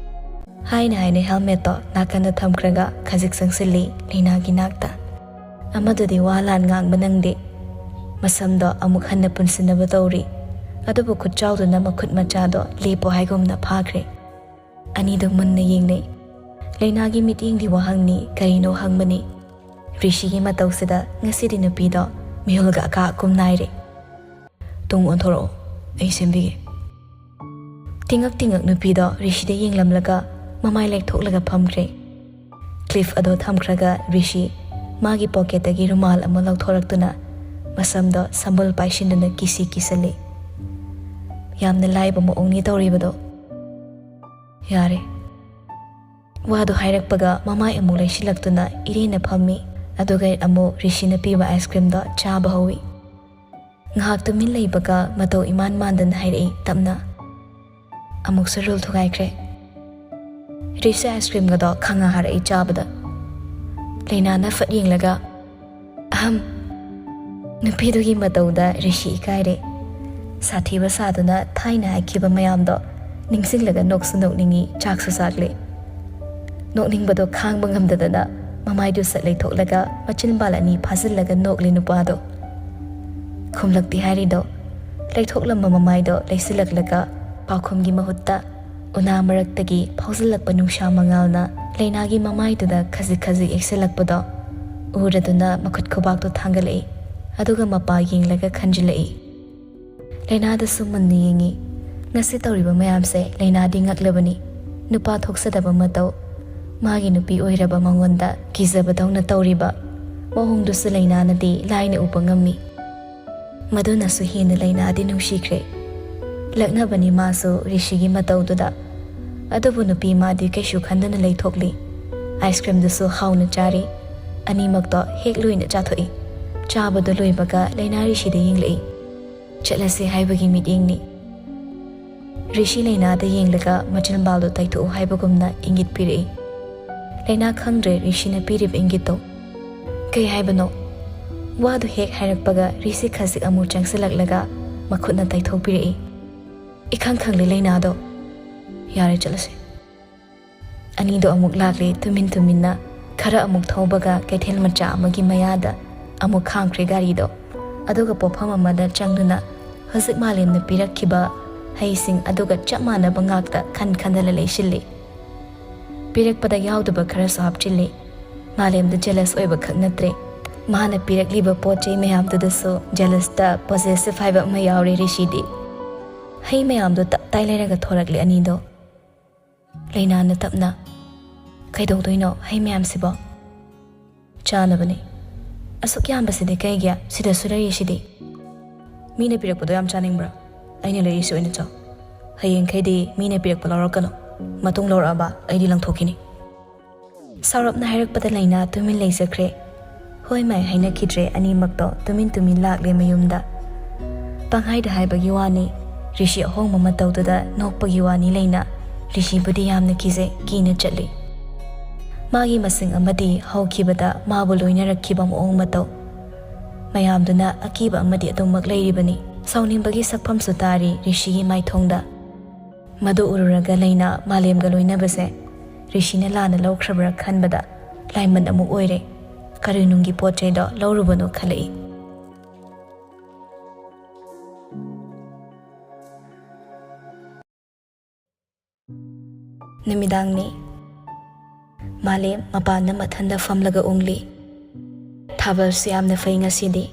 ꯍꯥꯏꯅ ꯍꯥꯏꯅ ꯍꯦꯜꯃꯦꯠꯇꯣ ꯅꯥꯀꯟꯗ ꯊꯝꯈ꯭ꯔꯒ ꯈꯖꯤꯛ ꯆꯪꯁꯤꯜꯂꯤ ꯂꯩꯅꯥꯒꯤ ꯅꯥꯛꯇ꯫ ꯑꯃꯗꯨꯗꯤ ꯋꯥ ꯂꯥꯟ ꯉꯥꯡꯕ ꯅꯪꯗꯦ꯫ ꯃꯁꯝꯗꯣ ꯑꯃꯨꯛ ꯍꯟꯅ ꯄꯨꯟꯁꯤꯟꯅꯕ ꯇꯧꯔꯤ꯫ ꯑꯗꯨꯕꯨ ꯈꯨꯠꯆꯥꯎꯗꯨꯅ ꯃꯈꯨꯠ ꯃꯆꯥꯗꯣ ꯂꯦꯞꯄꯣ ꯍꯥꯏꯒꯨꯝꯅ ꯐꯥꯈ꯭ꯔꯦ꯫ ꯑꯅꯤꯗꯨ ꯃꯨꯟꯅ ꯌꯦꯡꯅꯩ꯫ ꯂꯩꯅꯥꯒꯤ ꯃꯤꯠꯌꯦꯡꯗꯤ ꯋꯥꯍꯪꯅꯤ, ꯀꯔꯤꯅꯣ ꯍꯪꯕꯅꯤ꯫ ꯔꯤꯁꯤꯒꯤ ꯃꯇꯧꯁꯤꯗ ꯉꯁꯤꯗꯤ ꯅꯨꯄꯤꯗꯣ ꯃꯤꯍꯨꯜꯒ ꯑꯀꯥ ꯑꯀꯨꯝ ꯅꯥꯏꯔꯦ꯫ "ꯇꯨꯡ ꯑꯣꯟꯊꯣꯔꯛꯑꯣ, ꯑꯩ ꯁꯦꯝꯕꯤꯒꯦ"꯫ ꯇꯤꯡꯉꯛ ꯇꯤꯡꯉꯛ ꯅꯨꯄꯤꯗꯣ ꯔꯤꯁꯤꯗ ꯌꯦꯡꯂꯝꯂꯒ ꯃꯃꯥꯏ ꯂꯦꯛꯊꯣꯛꯂꯒ ꯐꯝꯈ꯭ꯔꯦ꯫ ꯀ꯭ꯂꯤꯞ ꯑꯗꯣ ꯊꯝꯈ꯭ꯔꯒ ꯔꯤꯁꯤ ꯃꯥꯒꯤ ꯄꯣꯀꯦꯠꯇꯒꯤ ꯔꯨꯃꯥꯜ ꯑꯃ ꯂꯧꯊꯣꯔꯛꯇꯨꯅ ꯃꯁꯝꯗꯣ ꯁꯝꯕꯜ ꯄꯥꯏꯁꯤꯟꯗꯨꯅ ꯀꯤꯁꯤ ꯀꯤꯁꯜꯂꯤ꯫ "ꯌꯥꯝꯅ ꯂꯥꯏꯕ ꯃꯑꯣꯡꯅꯤ ꯇꯧꯔꯤꯕꯗꯣ꯫ ꯌꯥꯔꯦ"꯫ ꯋꯥꯗꯨ ꯍꯥꯏꯔꯛꯄꯒ ꯃꯃꯥꯏ ꯑꯃꯨꯛ ꯂꯩꯁꯤꯜꯂꯛꯇꯨꯅ ꯏꯔꯦꯟꯅ ꯐꯝꯃꯤ꯫ ꯑꯗꯨꯒ ꯑꯃꯨꯛ ꯔꯤꯁꯤꯅ ꯄꯤꯕ ꯑꯥꯏꯁ ꯀ꯭ꯔꯤꯝꯗꯣ ꯆꯥꯕ ꯍꯧꯏ꯫ ꯉꯥꯏꯍꯥꯛ ꯇꯨꯃꯤꯟ ꯂꯩꯕꯒ ꯃꯇꯧ ꯏꯃꯥꯟ ꯃꯥꯟꯗꯅ ꯍꯥꯏꯔꯛꯏ ꯇꯞꯅ꯫ ꯑꯃꯨꯛꯁꯨ ꯔꯨꯜ ꯊꯨꯒꯥꯏꯈ꯭ꯔꯦ꯫ ꯔꯤꯁꯤ ꯑꯥꯏꯁ ꯀ꯭ꯔꯤꯝꯒꯗꯣ ꯈꯪꯉ ꯍꯥꯔꯛꯏ ꯆꯥꯕꯗ꯫ ꯂꯩꯅꯥꯅ ꯐꯠ ꯌꯦꯡꯂꯒ, "ꯑꯍꯝ"꯫ ꯅꯨꯄꯤꯗꯨꯒꯤ ꯃꯇꯧꯗ ꯔꯤꯁꯤ ꯏꯀꯥꯏꯔꯦ꯫ ꯁꯥꯊꯤꯕ ꯁꯥꯗꯨꯅ ꯊꯥꯏꯅ ꯍꯥꯏꯈꯤꯕ ꯃꯌꯥꯝꯗꯣ ꯅꯤꯡꯁꯤꯡꯂꯒ ꯅꯣꯛꯁꯨ ꯅꯣꯛꯅꯤꯡꯉꯤ, ꯆꯥꯛꯁꯨ ꯆꯥꯛꯂꯦ꯫ ꯅꯣꯛꯅꯤꯡꯕꯗꯣ ꯈꯥꯡꯕ ꯉꯝꯗꯗꯅ ꯃꯃꯥꯏꯗꯨ ꯁꯠ ꯂꯩꯊꯣꯛꯂꯒ ꯃꯆꯤꯟꯕꯥꯜ ꯑꯅꯤ ꯐꯥꯖꯤꯜꯂꯒ ꯅꯣꯛꯂꯤ ꯅꯨꯄꯥꯗꯣ꯫ ꯈꯨꯝꯂꯛꯇꯦ ꯍꯥꯏꯔꯤꯗꯣ ꯂꯩꯊꯣꯛꯂꯝꯕ ꯃꯃꯥꯏꯗꯣ ꯂꯩꯁꯤꯜꯂꯛꯂꯒ ꯄꯥꯎꯈꯨꯝꯒꯤ ꯃꯍꯨꯠꯇ ꯎꯅꯥ ꯃꯔꯛꯇꯒꯤ ꯐꯥꯎꯖꯤꯜꯂꯛꯄ ꯅꯨꯡꯁꯥ ꯃꯉꯥꯜꯅ ꯂꯩꯅꯥꯒꯤ ꯃꯃꯥꯏꯗꯨꯗ ꯈꯖꯤꯛ ꯈꯖꯤꯛ ꯌꯩꯁꯤꯜꯂꯛꯄꯗꯣ ꯎꯔꯗꯨꯅ ꯃꯈꯨꯠ ꯈꯨꯕꯥꯛꯇꯨ ꯊꯥꯡꯒꯠꯂꯛꯏ꯫ ꯑꯗꯨꯒ ꯃꯄꯥ ꯌꯦꯡꯂꯒ ꯈꯟꯖꯤꯜꯂꯛꯏ꯫ ꯂꯩꯅꯥꯗꯁꯨ ꯃꯨꯟꯅ ꯌꯦꯡꯉꯤ꯫ ꯉꯁꯤ ꯇꯧꯔꯤꯕ ꯃꯌꯥꯝꯁꯦ ꯂꯩꯅꯥꯗꯤ ꯉꯛꯂꯕꯅꯤ꯫ ꯅꯨꯄꯥ ꯊꯣꯛꯆꯗꯕ ꯃꯇꯧ, ꯃꯥꯒꯤ ꯅꯨꯄꯤ ꯑꯣꯏꯔꯕ ꯃꯉꯣꯟꯗ ꯀꯤꯖꯕꯗꯧꯅ ꯇꯧꯔꯤꯕ ꯃꯑꯣꯡꯗꯨꯁꯨ ꯂꯩꯅꯥꯅꯗꯤ ꯂꯥꯏꯅ ꯎꯕ ꯉꯝꯃꯤ꯫ ꯃꯗꯨꯅꯁꯨ ꯍꯦꯟꯅ ꯂꯩꯅꯥꯗꯤ ꯅꯨꯡꯁꯤꯈ꯭ꯔꯦ꯫ ꯂꯛꯅꯕꯅꯤ ꯃꯥꯁꯨ ꯔꯤꯁꯤꯒꯤ ꯃꯇꯧꯗꯨꯗ꯫ ꯑꯗꯨꯕꯨ ꯅꯨꯄꯤ ꯃꯥꯗꯤ ꯀꯩꯁꯨ ꯈꯟꯗꯅ ꯂꯩꯊꯣꯛꯂꯤ꯫ ꯑꯥꯏꯁ ꯀ꯭ꯔꯤꯝꯗꯨꯁꯨ ꯍꯥꯎꯅ ꯆꯥꯔꯤ꯫ ꯑꯅꯤꯃꯛꯇꯣ ꯍꯦꯛ ꯂꯣꯏꯅ ꯆꯥꯊꯣꯛꯏ꯫ ꯆꯥꯕꯗꯨ ꯂꯣꯏꯕꯒ ꯂꯩꯅꯥ ꯔꯤꯁꯤꯗ ꯌꯦꯡꯂꯛꯏ꯫ "ꯆꯠꯂꯁꯤ" ꯍꯥꯏꯕꯒꯤ ꯃꯤꯠꯌꯦꯡꯅꯤ꯫ ꯔꯤꯁꯤ ꯂꯩꯅꯥꯗ ꯌꯦꯡꯂꯒ ꯃꯆꯤꯟꯕꯥꯜꯗꯨ ꯇꯩꯊꯣꯛꯎ ꯍꯥꯏꯕꯒꯨꯝꯅ ꯏꯪꯒꯤꯠ ꯄꯤꯔꯛꯏ꯫ ꯂꯩꯅꯥ ꯈꯪꯗ꯭ꯔꯦ ꯔꯤꯁꯤꯅ ꯄꯤꯔꯤꯕ ꯏꯪꯒꯤꯠꯇꯣ꯫ "ꯀꯩ ꯍꯥꯏꯕꯅꯣ?" ꯋꯥꯗꯨ ꯍꯦꯛ ꯍꯥꯏꯔꯛꯄꯒ ꯔꯤꯁꯤ ꯈꯖꯤꯛ ꯑꯃꯨꯛ ꯆꯪꯁꯤꯜꯂꯛꯂꯒ ꯃꯈꯨꯠꯅ ꯇꯩꯊꯣꯛꯄꯤꯔꯛꯏ꯫ "ꯏꯈꯪ ꯈꯪꯂꯦ ꯂꯩꯅꯥꯗꯣ꯫ ꯌꯥꯔꯦ, ꯆꯠꯂꯁꯦ"꯫ ꯑꯅꯤꯗꯣ ꯑꯃꯨꯛ ꯂꯥꯛꯂꯦ ꯇꯨꯃꯤꯟ ꯇꯨꯃꯤꯟꯅ꯫ ꯈꯔ ꯑꯃꯨꯛ ꯊꯧꯕꯒ ꯀꯩꯊꯦꯜ ꯃꯆꯥ ꯑꯃꯒꯤ ꯃꯌꯥꯗ ꯑꯃꯨꯛ ꯈꯥꯝꯈ꯭ꯔꯦ ꯒꯥꯔꯤꯗꯣ꯫ ꯑꯗꯨꯒ ꯄꯣꯠꯐꯝ ꯑꯃꯗ ꯆꯪꯗꯨꯅ ꯍꯧꯖꯤꯛ ꯃꯥꯂꯦꯝꯅ ꯄꯤꯔꯛꯈꯤꯕ ꯍꯩꯁꯤꯡ ꯑꯗꯨꯒ ꯆꯞ ꯃꯥꯟꯅꯕ ꯉꯥꯛꯇ ꯈꯟ ꯈꯟꯗꯅ ꯂꯩꯁꯤꯜꯂꯤ꯫ ꯄꯤꯔꯛꯄꯗ ꯌꯥꯎꯗꯕ ꯈꯔꯁꯨ ꯍꯥꯞꯆꯤꯜꯂꯤ꯫ ꯃꯥꯂꯦꯝꯗ ꯖꯦꯂꯁ ꯑꯣꯏꯕ ꯈꯛ ꯅꯠꯇ꯭ꯔꯦ, ꯃꯥꯅ ꯄꯤꯔꯛꯂꯤꯕ ꯄꯣꯠ ꯆꯩ ꯃꯌꯥꯝꯗꯨꯗꯁꯨ ꯖꯦꯂꯁꯇ ꯄꯣꯖꯦꯁꯤꯞ ꯍꯥꯏꯕ ꯑꯃ ꯌꯥꯎꯔꯦ ꯔꯤꯁꯤꯗꯤ꯫ ꯍꯩ ꯃꯌꯥꯝꯗꯣ ꯇꯞ ꯇꯥꯏ ꯂꯩꯔꯒ ꯊꯣꯔꯛꯂꯦ ꯑꯅꯤꯗꯣ꯫ ꯂꯩꯅꯥꯅ ꯇꯞꯅ, "ꯀꯩꯗꯧꯗꯣꯏꯅꯣ ꯍꯩ ꯃꯌꯥꯝꯁꯤꯕꯣ?" "ꯆꯥꯅꯕꯅꯤ꯫ ꯑꯁꯨꯛ ꯌꯥꯝꯕꯁꯤꯗꯤ ꯀꯩꯒꯤ? ꯁꯤꯗꯁꯨ ꯂꯩꯔꯤꯁꯤꯗꯤ꯫" "ꯃꯤꯅ ꯄꯤꯔꯛꯄꯗꯣ ꯌꯥꯝ ꯆꯥꯅꯤꯡꯕ꯭ꯔꯥ? ꯑꯩꯅ ꯂꯩꯔꯤꯁꯤ ꯑꯣꯏꯅ ꯆꯥꯎ꯫ ꯍꯌꯦꯡꯈꯩꯗꯤ ꯃꯤꯅ ꯄꯤꯔꯛꯄ ꯂꯧꯔꯛꯀꯅꯨ꯫ ꯃꯇꯨꯡ ꯂꯧꯔꯛꯑꯕ ꯑꯩꯗꯤ ꯂꯪꯊꯣꯛꯈꯤꯅꯤ꯫" ꯁꯥꯎꯔꯞꯅ ꯍꯥꯏꯔꯛꯄꯗ ꯂꯩꯅꯥ ꯇꯨꯃꯤꯟ ꯂꯩꯖꯈ꯭ꯔꯦ꯫ ꯍꯣꯏ ꯃꯥꯏ ꯍꯥꯏꯅꯈꯤꯗ꯭ꯔꯦ ꯑꯅꯤꯃꯛꯇꯣ, ꯇꯨꯃꯤꯟ ꯇꯨꯃꯤꯟ ꯂꯥꯛꯂꯦ ꯃꯌꯨꯝꯗ꯫ ꯄꯪꯍꯥꯏꯗ ꯍꯥꯏꯕꯒꯤ ꯋꯥꯅꯤ, ꯔꯤꯁꯤ ꯑꯍꯣꯡꯕ ꯃꯇꯧꯗꯨꯗ ꯅꯣꯛꯄꯒꯤ ꯋꯥꯅꯤ ꯂꯩꯅꯥ꯫ ꯔꯤꯁꯤꯕꯨꯗꯤ ꯌꯥꯝꯅ ꯀꯤꯖꯩ, ꯀꯤꯅ ꯆꯠꯂꯤ꯫ ꯃꯥꯒꯤ ꯃꯁꯤꯡ ꯑꯃꯗꯤ ꯍꯧꯈꯤꯕꯗ ꯃꯥꯕꯨ ꯂꯣꯏꯅꯔꯛꯈꯤꯕ ꯃꯑꯣꯡ ꯃꯇꯧ ꯃꯌꯥꯝꯗꯨꯅ ꯑꯀꯤꯕ ꯑꯃꯗꯤ ꯑꯗꯨꯃꯛ ꯂꯩꯔꯤꯕꯅꯤ꯫ ꯁꯥꯎꯅꯤꯡꯕꯒꯤ ꯁꯛꯐꯝꯁꯨ ꯇꯥꯔꯤ ꯔꯤꯁꯤꯒꯤ ꯃꯥꯏꯊꯣꯡꯗ꯫ ꯃꯗꯨ ꯎꯔꯨꯔꯒ ꯂꯩꯅꯥ ꯃꯥꯂꯦꯝꯒ ꯂꯣꯏꯅꯕꯁꯦ ꯔꯤꯁꯤꯅ ꯂꯥꯟꯅ ꯂꯧꯈ꯭ꯔꯕ꯭ꯔꯥ ꯈꯟꯕꯗ ꯂꯥꯏꯃꯟ ꯑꯃꯨꯛ ꯑꯣꯏꯔꯦ꯫ ꯀꯔꯤ ꯅꯨꯡꯒꯤ ꯄꯣꯠ ꯆꯩꯗꯣ ꯂꯧꯔꯨꯕꯅꯣ ꯈꯜꯂꯛꯏ꯫ ꯅꯨꯃꯤꯗꯥꯡꯅꯤ꯫ ꯃꯥꯂꯦꯝ ꯃꯄꯥꯟꯗ ꯃꯊꯟꯗ ꯐꯝꯂꯒ ꯎꯪꯂꯤ꯫ ꯊꯥꯕꯜꯁꯨ ꯌꯥꯝꯅ ꯐꯩ ꯉꯁꯤꯗꯤ꯫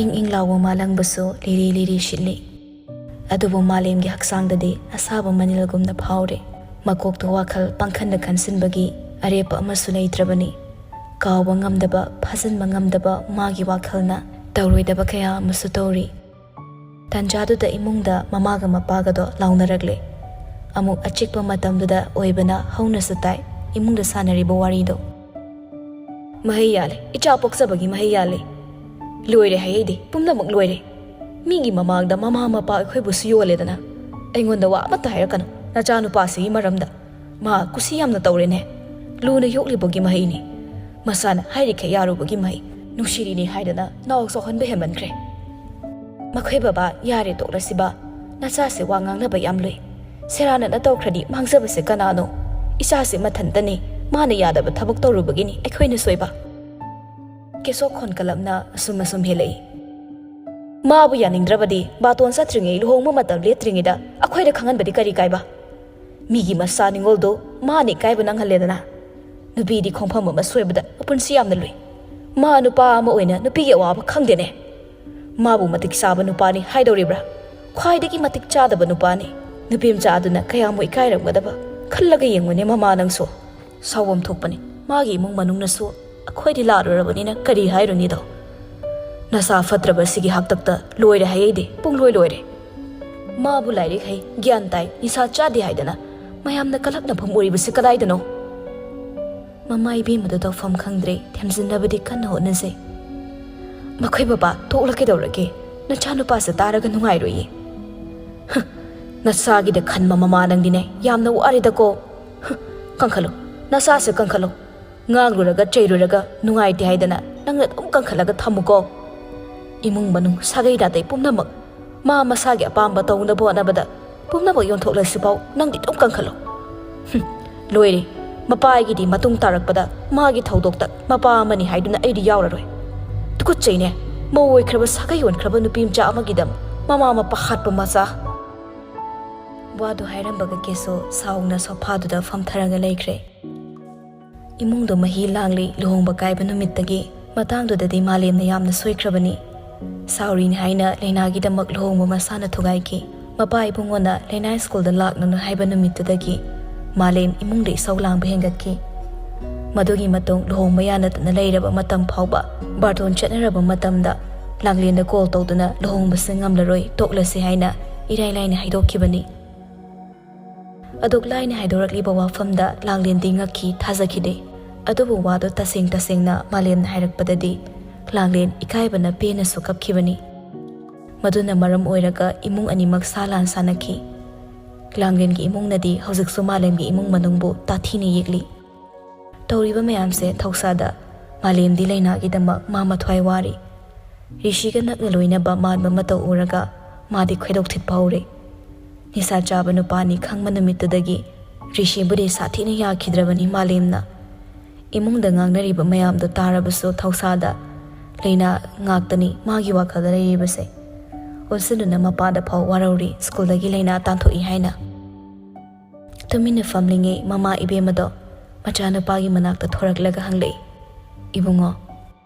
ꯏꯪ ꯏꯪ ꯂꯥꯎꯕ ꯃꯥꯂꯪꯕꯁꯨ ꯂꯤꯔꯤ ꯂꯤꯔꯤ ꯁꯤꯠꯂꯤ꯫ ꯑꯗꯨꯕꯨ ꯃꯥꯂꯦꯝꯒꯤ ꯍꯛꯆꯥꯡꯗꯗꯤ ꯑꯁꯥꯕ ꯃꯅꯤꯜꯒꯨꯝꯅ ꯐꯥꯎꯔꯤ꯫ ꯃꯀꯣꯛꯇ ꯋꯥꯈꯜ ꯄꯪꯈꯟꯗ ꯈꯟꯖꯤꯟꯕꯒꯤ ꯑꯔꯦꯞꯄ ꯑꯃꯁꯨ ꯂꯩꯇ꯭ꯔꯕꯅꯤ꯫ ꯀꯥꯎꯕ ꯉꯝꯗꯕ, ꯐꯥꯖꯤꯟꯕ ꯉꯝꯗꯕ ꯃꯥꯒꯤ ꯋꯥꯈꯜꯅ ꯇꯧꯔꯣꯏꯗꯕ ꯀꯌꯥ ꯑꯃꯁꯨ ꯇꯧꯔꯤ꯫ ꯇꯟꯖꯥꯗꯨꯗ ꯏꯃꯨꯡꯗ ꯃꯃꯥꯒ ꯃꯄꯥꯒꯗꯣ ꯂꯥꯎꯅꯔꯛꯂꯦ꯫ ꯑꯃꯨꯛ ꯑꯆꯤꯛꯄ ꯃꯇꯝꯗꯨꯗ ꯑꯣꯏꯕꯅ ꯍꯧꯅꯁꯨ ꯇꯥꯏ ꯏꯃꯨꯡꯗ ꯁꯥꯟꯅꯔꯤꯕ ꯋꯥꯔꯤꯗꯣ꯫ "ꯃꯍꯩ ꯌꯥꯜꯂꯦ, ꯏꯆꯥ ꯄꯣꯛꯆꯕꯒꯤ ꯃꯍꯩ ꯌꯥꯜꯂꯦ꯫ ꯂꯣꯏꯔꯦ ꯍꯥꯏꯍꯩꯗꯦ, ꯄꯨꯝꯅꯃꯛ ꯂꯣꯏꯔꯦ꯫ ꯃꯤꯒꯤ ꯃꯃꯥꯡꯗ ꯃꯃꯥ ꯃꯄꯥ ꯑꯩꯈꯣꯏꯕꯨꯁꯨ ꯌꯣꯜꯂꯦꯗꯅ꯫ ꯑꯩꯉꯣꯟꯗ ꯋꯥ ꯑꯃꯠꯇ ꯍꯥꯏꯔꯛꯀꯅꯨ, ꯅꯆꯥꯅꯨꯄꯥꯁꯤꯒꯤ ꯃꯔꯝꯗ꯫ ꯃꯥ ꯀꯨꯁꯤ ꯌꯥꯝꯅ ꯇꯧꯔꯦꯅꯦ꯫ ꯂꯨꯅ ꯌꯣꯛꯂꯤꯕꯒꯤ ꯃꯍꯩꯅꯤ꯫ ꯃꯁꯥꯅ ꯍꯥꯏꯔꯤꯈꯩ ꯌꯥꯔꯨꯕꯒꯤ ꯃꯍꯩ꯫ ꯅꯨꯡꯁꯤꯔꯤꯅꯤ ꯍꯥꯏꯗꯅ ꯅꯥꯎ ꯆꯥꯎꯍꯟꯕ ꯍꯦꯟꯃꯟꯈ꯭ꯔꯦ꯫ ꯃꯈꯣꯏ ꯕꯕꯥ, ꯌꯥꯔꯦ ꯇꯣꯛꯂꯁꯤꯕ꯫ ꯅꯆꯥꯁꯦ ꯋꯥ ꯉꯥꯡꯅꯕ ꯌꯥꯝ ꯂꯨꯏ꯫ ꯁꯦꯔꯥꯟꯅꯅ ꯇꯧꯈ꯭ꯔꯗꯤ ꯃꯥꯡꯖꯕꯁꯦ ꯀꯅꯥꯅꯣ? ꯏꯆꯥꯁꯦ ꯃꯊꯟꯇꯅꯤ꯫ ꯃꯥꯅ ꯌꯥꯗꯕ ꯊꯕꯛ ꯇꯧꯔꯨꯕꯒꯤꯅꯤ ꯑꯩꯈꯣꯏꯅ ꯁꯣꯏꯕ꯫" ꯀꯦꯁꯣꯛ ꯈꯣꯟꯀꯂꯞꯅ ꯑꯁꯨꯝ ꯑꯁꯨꯝ ꯍꯦꯜꯂꯛꯏ꯫ "ꯃꯥꯕꯨ ꯌꯥꯅꯤꯡꯗ꯭ꯔꯕꯗꯤ ꯕꯥꯇꯣꯟ ꯆꯠꯇ꯭ꯔꯤꯉꯩ, ꯂꯨꯍꯣꯡꯕ ꯃꯇꯝ ꯂꯦꯞꯇ꯭ꯔꯤꯉꯩꯗ ꯑꯩꯈꯣꯏꯗ ꯈꯪꯍꯟꯕꯗꯤ ꯀꯔꯤ ꯀꯥꯏꯕ? ꯃꯤꯒꯤ ꯃꯆꯥ ꯅꯤꯉꯣꯜꯗꯣ ꯃꯥꯅ ꯏꯀꯥꯏꯕ ꯅꯪꯍꯜꯂꯦꯗꯅ꯫ ꯅꯨꯄꯤꯗꯤ ꯈꯣꯡꯐꯝ ꯑꯃ ꯁꯣꯏꯕꯗ ꯃꯄꯨꯟꯁꯤ ꯌꯥꯝꯅ ꯂꯨꯏ꯫ ꯃꯥ ꯅꯨꯄꯥ ꯑꯃ ꯑꯣꯏꯅ ꯅꯨꯄꯤꯒꯤ ꯑꯋꯥꯕ ꯈꯪꯗꯦꯅꯦ꯫ ꯃꯥꯕꯨ ꯃꯇꯤꯛ ꯆꯥꯕ ꯅꯨꯄꯥꯅꯤ ꯍꯥꯏꯗꯧꯔꯤꯕ꯭ꯔꯥ? ꯈ꯭ꯋꯥꯏꯗꯒꯤ ꯃꯇꯤꯛ ꯆꯥꯗꯕ ꯅꯨꯄꯥꯅꯤ꯫ ꯅꯨꯄꯤ ꯃꯆꯥ ꯑꯗꯨꯅ ꯀꯌꯥꯃꯨꯛ ꯏꯀꯥꯏꯔꯝꯒꯗꯕ ꯈꯜꯂꯒ ꯌꯦꯡꯉꯨꯅꯦ ꯃꯃꯥ ꯅꯪꯁꯨ꯫ ꯁꯥꯎꯐꯝ ꯊꯣꯛꯄꯅꯤ꯫ ꯃꯥꯒꯤ ꯏꯃꯨꯡ ꯃꯅꯨꯡꯅꯁꯨ ꯑꯩꯈꯣꯏꯗꯤ ꯂꯥꯛꯂꯨꯔꯕꯅꯤꯅ ꯀꯔꯤ ꯍꯥꯏꯔꯨꯅꯤꯗꯣ? ꯅꯁꯥ ꯐꯠꯇ꯭ꯔꯕ ꯁꯤꯒꯤ ꯍꯥꯛꯇꯛꯇ ꯂꯣꯏꯔꯦ ꯍꯥꯏ ꯑꯩꯗꯤ, ꯄꯨꯡ ꯂꯣꯏ ꯂꯣꯏꯔꯦ꯫ ꯃꯥꯕꯨ ꯂꯥꯏꯔꯤꯛ ꯍꯩ, ꯒ꯭ꯌꯥꯟ ꯇꯥꯏ, ꯅꯤꯁꯥ ꯆꯥꯗꯦ ꯍꯥꯏꯗꯅ ꯃꯌꯥꯝꯅ ꯀꯂꯛꯅꯐꯝ ꯑꯣꯏꯔꯤꯕꯁꯤ ꯀꯗꯥꯏꯗꯅꯣ? ꯃꯃꯥ ꯏꯕꯦꯝꯃꯗꯨ ꯇꯧꯐꯝ ꯈꯪꯗ꯭ꯔꯦ, ꯊꯦꯝꯖꯤꯟꯅꯕꯗꯤ ꯀꯟꯅ ꯍꯣꯠꯅꯖꯩ꯫ ꯃꯈꯣꯏ ꯕꯕꯥ, ꯇꯣꯛꯂ ꯀꯩꯗꯧꯔꯒꯦ? ꯅꯆꯥꯅꯨꯄꯥꯁꯦ ꯇꯥꯔꯒ ꯅꯨꯡꯉꯥꯏꯔꯣꯏꯌꯦ꯫ ꯍ, ꯅꯆꯥꯒꯤꯗ ꯈꯟꯕ ꯃꯃꯥ ꯅꯪꯗꯤꯅꯦ, ꯌꯥꯝꯅ ꯋꯥꯔꯦꯗꯀꯣ꯫ ꯍ, ꯀꯟꯈꯠꯂꯨ, ꯅꯆꯥꯁꯦ ꯀꯟꯈꯠꯂꯨ꯫ ꯉꯥꯡꯂꯨꯔꯒ ꯆꯩꯔꯨꯔꯒ ꯅꯨꯡꯉꯥꯏꯇꯦ ꯍꯥꯏꯗꯅ ꯅꯪꯅ ꯑꯗꯨꯝ ꯀꯟꯈꯠꯂꯒ ꯊꯝꯃꯨꯀꯣ꯫ ꯏꯃꯨꯡ ꯃꯅꯨꯡ ꯁꯥꯒꯩ ꯅꯥꯇꯩ ꯄꯨꯝꯅꯃꯛ ꯃꯥ ꯃꯁꯥꯒꯤ ꯑꯄꯥꯝꯕ ꯇꯧꯅꯕ ꯍꯣꯠꯅꯕꯗ ꯄꯨꯝꯅꯃꯛ ꯌꯣꯟꯊꯣꯛꯂꯁꯤꯐꯥꯎ ꯅꯪꯗꯤ ꯑꯗꯨꯝ ꯀꯟꯈꯠꯂꯨ꯫ ꯍꯨꯝ, ꯂꯣꯏꯔꯦ꯫ ꯃꯄꯥꯒꯤꯗꯤ ꯃꯇꯨꯡ ꯇꯥꯔꯛꯄꯗ ꯃꯥꯒꯤ ꯊꯧꯗꯣꯛꯇ ꯃꯄꯥ ꯑꯃꯅꯤ ꯍꯥꯏꯗꯨꯅ ꯑꯩꯗꯤ ꯌꯥꯎꯔꯔꯣꯏ꯫ ꯇꯨꯀꯠꯆꯩꯅꯦ꯫ ꯃꯧ ꯑꯣꯏꯈ꯭ꯔꯕ ꯁꯥꯒꯩ ꯑꯣꯟꯈ꯭ꯔꯕ ꯅꯨꯄꯤ ꯃꯆꯥ ꯑꯃꯒꯤꯗꯃꯛ ꯃꯃꯥ ꯃꯄꯥ ꯍꯥꯠꯄ ꯃꯆꯥ꯫ ꯋꯥꯗꯨ ꯍꯥꯏꯔꯝꯕꯒ ꯀꯦꯁꯣ ꯁꯥꯎꯅ ꯁꯣꯐꯥꯗꯨꯗ ꯐꯝꯊꯔꯒ ꯂꯩꯈ꯭ꯔꯦ꯫ ꯏꯃꯨꯡꯗꯣ ꯃꯍꯤ ꯂꯥꯡꯂꯤ꯫ ꯂꯨꯍꯣꯡꯕ ꯀꯥꯏꯕ ꯅꯨꯃꯤꯠꯇꯒꯤ ꯃꯇꯥꯡꯗꯨꯗꯗꯤ ꯃꯥꯂꯦꯝꯅ ꯌꯥꯝꯅ ꯁꯣꯏꯈ꯭ꯔꯕꯅꯤ꯫ ꯁꯥꯎꯔꯤꯅꯤ ꯍꯥꯏꯅ ꯂꯩꯅꯥꯒꯤꯗꯃꯛ ꯂꯨꯍꯣꯡꯕ ꯃꯁꯥꯅ ꯊꯨꯒꯥꯏꯈꯤ꯫ ꯃꯄꯥ ꯏꯕꯨꯡꯉꯣꯅ ꯂꯩꯅꯥ ꯁ꯭ꯀꯨꯜꯗ ꯂꯥꯛꯅꯅꯨ ꯍꯥꯏꯕ ꯅꯨꯃꯤꯠꯇꯨꯗꯒꯤ ꯃꯥꯂꯦꯝ ꯏꯃꯨꯡꯗ ꯏꯁꯧ ꯂꯥꯡꯕ ꯍꯦꯟꯒꯠꯈꯤ꯫ ꯃꯗꯨꯒꯤ ꯃꯇꯨꯡ ꯂꯨꯍꯣꯡꯕ ꯌꯥꯅꯗꯅ ꯂꯩꯔꯕ ꯃꯇꯝ ꯐꯥꯎꯕ ꯕꯥꯔꯇꯣꯟ ꯆꯠꯅꯔꯕ ꯃꯇꯝꯗ ꯂꯥꯡꯂꯦꯟꯗ ꯀꯣꯜ ꯇꯧꯗꯨꯅ ꯂꯨꯍꯣꯡꯕꯁꯦ ꯉꯝꯂꯔꯣꯏ, ꯇꯣꯛꯂꯁꯤ ꯍꯥꯏꯅ ꯏꯔꯥꯏ ꯂꯥꯏꯅ ꯍꯥꯏꯗꯣꯛꯈꯤꯕꯅꯤ꯫ ꯑꯗꯨꯛ ꯂꯥꯏꯅ ꯍꯥꯏꯗꯣꯔꯛꯂꯤꯕ ꯋꯥꯐꯝꯗ ꯂꯥꯡꯂꯦꯟꯗꯤ ꯉꯛꯈꯤ, ꯊꯥꯖꯈꯤꯗꯦ꯫ ꯑꯗꯨꯕꯨ ꯋꯥꯗꯨ ꯇꯁꯦꯡ ꯇꯁꯦꯡꯅ ꯃꯥꯂꯦꯝꯅ ꯍꯥꯏꯔꯛꯄꯗꯗꯤ ꯂꯥꯡꯂꯦꯟ ꯏꯀꯥꯏꯕꯅ ꯄꯦꯟꯅꯁꯨ ꯀꯞꯈꯤꯕꯅꯤ꯫ ꯃꯗꯨꯅ ꯃꯔꯝ ꯑꯣꯏꯔꯒ ꯏꯃꯨꯡ ꯑꯅꯤꯃꯛ ꯁꯥ ꯂꯥꯟ ꯁꯥꯟꯅꯈꯤ꯫ ꯂꯥꯡꯂꯦꯟꯒꯤ ꯏꯃꯨꯡꯅꯗꯤ ꯍꯧꯖꯤꯛꯁꯨ ꯃꯥꯂꯦꯝꯒꯤ ꯏꯃꯨꯡ ꯃꯅꯨꯡꯕꯨ ꯇꯥꯊꯤꯅ ꯌꯦꯛꯂꯤ꯫ ꯇꯧꯔꯤꯕ ꯃꯌꯥꯝꯁꯦ ꯊꯧꯁꯥꯗ ꯃꯥꯂꯦꯝꯗꯤ ꯂꯩꯅꯥꯒꯤꯗꯃꯛ ꯃꯥ ꯃꯊ꯭ꯋꯥꯏ ꯋꯥꯔꯤ꯫ ꯔꯤꯁꯤꯒ ꯅꯛꯅ ꯂꯣꯏꯅꯕ ꯃꯥꯟꯕ ꯃꯇꯧ ꯎꯔꯒ ꯃꯥꯗꯤ ꯈꯣꯏꯗꯧ ꯊꯤꯠꯄ ꯍꯧꯔꯦ꯫ ꯅꯤꯁꯥ ꯆꯥꯕ ꯅꯨꯄꯥꯅꯤ ꯈꯪꯕ ꯅꯨꯃꯤꯠꯇꯨꯗꯒꯤ ꯔꯤꯁꯤꯕꯨꯗꯤ ꯁꯥꯊꯤꯅ ꯌꯥꯈꯤꯗ꯭ꯔꯕꯅꯤ ꯃꯥꯂꯦꯝꯅ꯫ ꯏꯃꯨꯡꯗ ꯉꯥꯡꯅꯔꯤꯕ ꯃꯌꯥꯝꯗꯨ ꯇꯥꯔꯕꯁꯨ ꯊꯧꯁꯥꯗ ꯂꯩꯅꯥ ꯉꯥꯛꯇꯅꯤ ꯃꯥꯒꯤ ꯋꯥꯈꯜꯗ ꯂꯩꯔꯤꯕꯁꯦ꯫ ꯑꯣꯟꯁꯤꯟꯗꯨꯅ ꯃꯄꯥꯗ ꯐꯥꯎ ꯋꯥꯔꯧꯔꯤ ꯁ꯭ꯀꯨꯜꯗꯒꯤ ꯂꯩꯅꯥ ꯇꯥꯟꯊꯣꯛꯏ ꯍꯥꯏꯅ꯫ ꯇꯨꯃꯤꯟꯅ ꯐꯝꯂꯤꯉꯩ ꯃꯃꯥ ꯏꯕꯦꯝꯃꯗꯣ ꯃꯆꯥꯅꯨꯄꯥꯒꯤ ꯃꯅꯥꯛꯇ ꯊꯣꯔꯛꯂꯒ ꯍꯪꯂꯛꯏ, "ꯏꯕꯨꯡꯉꯣ,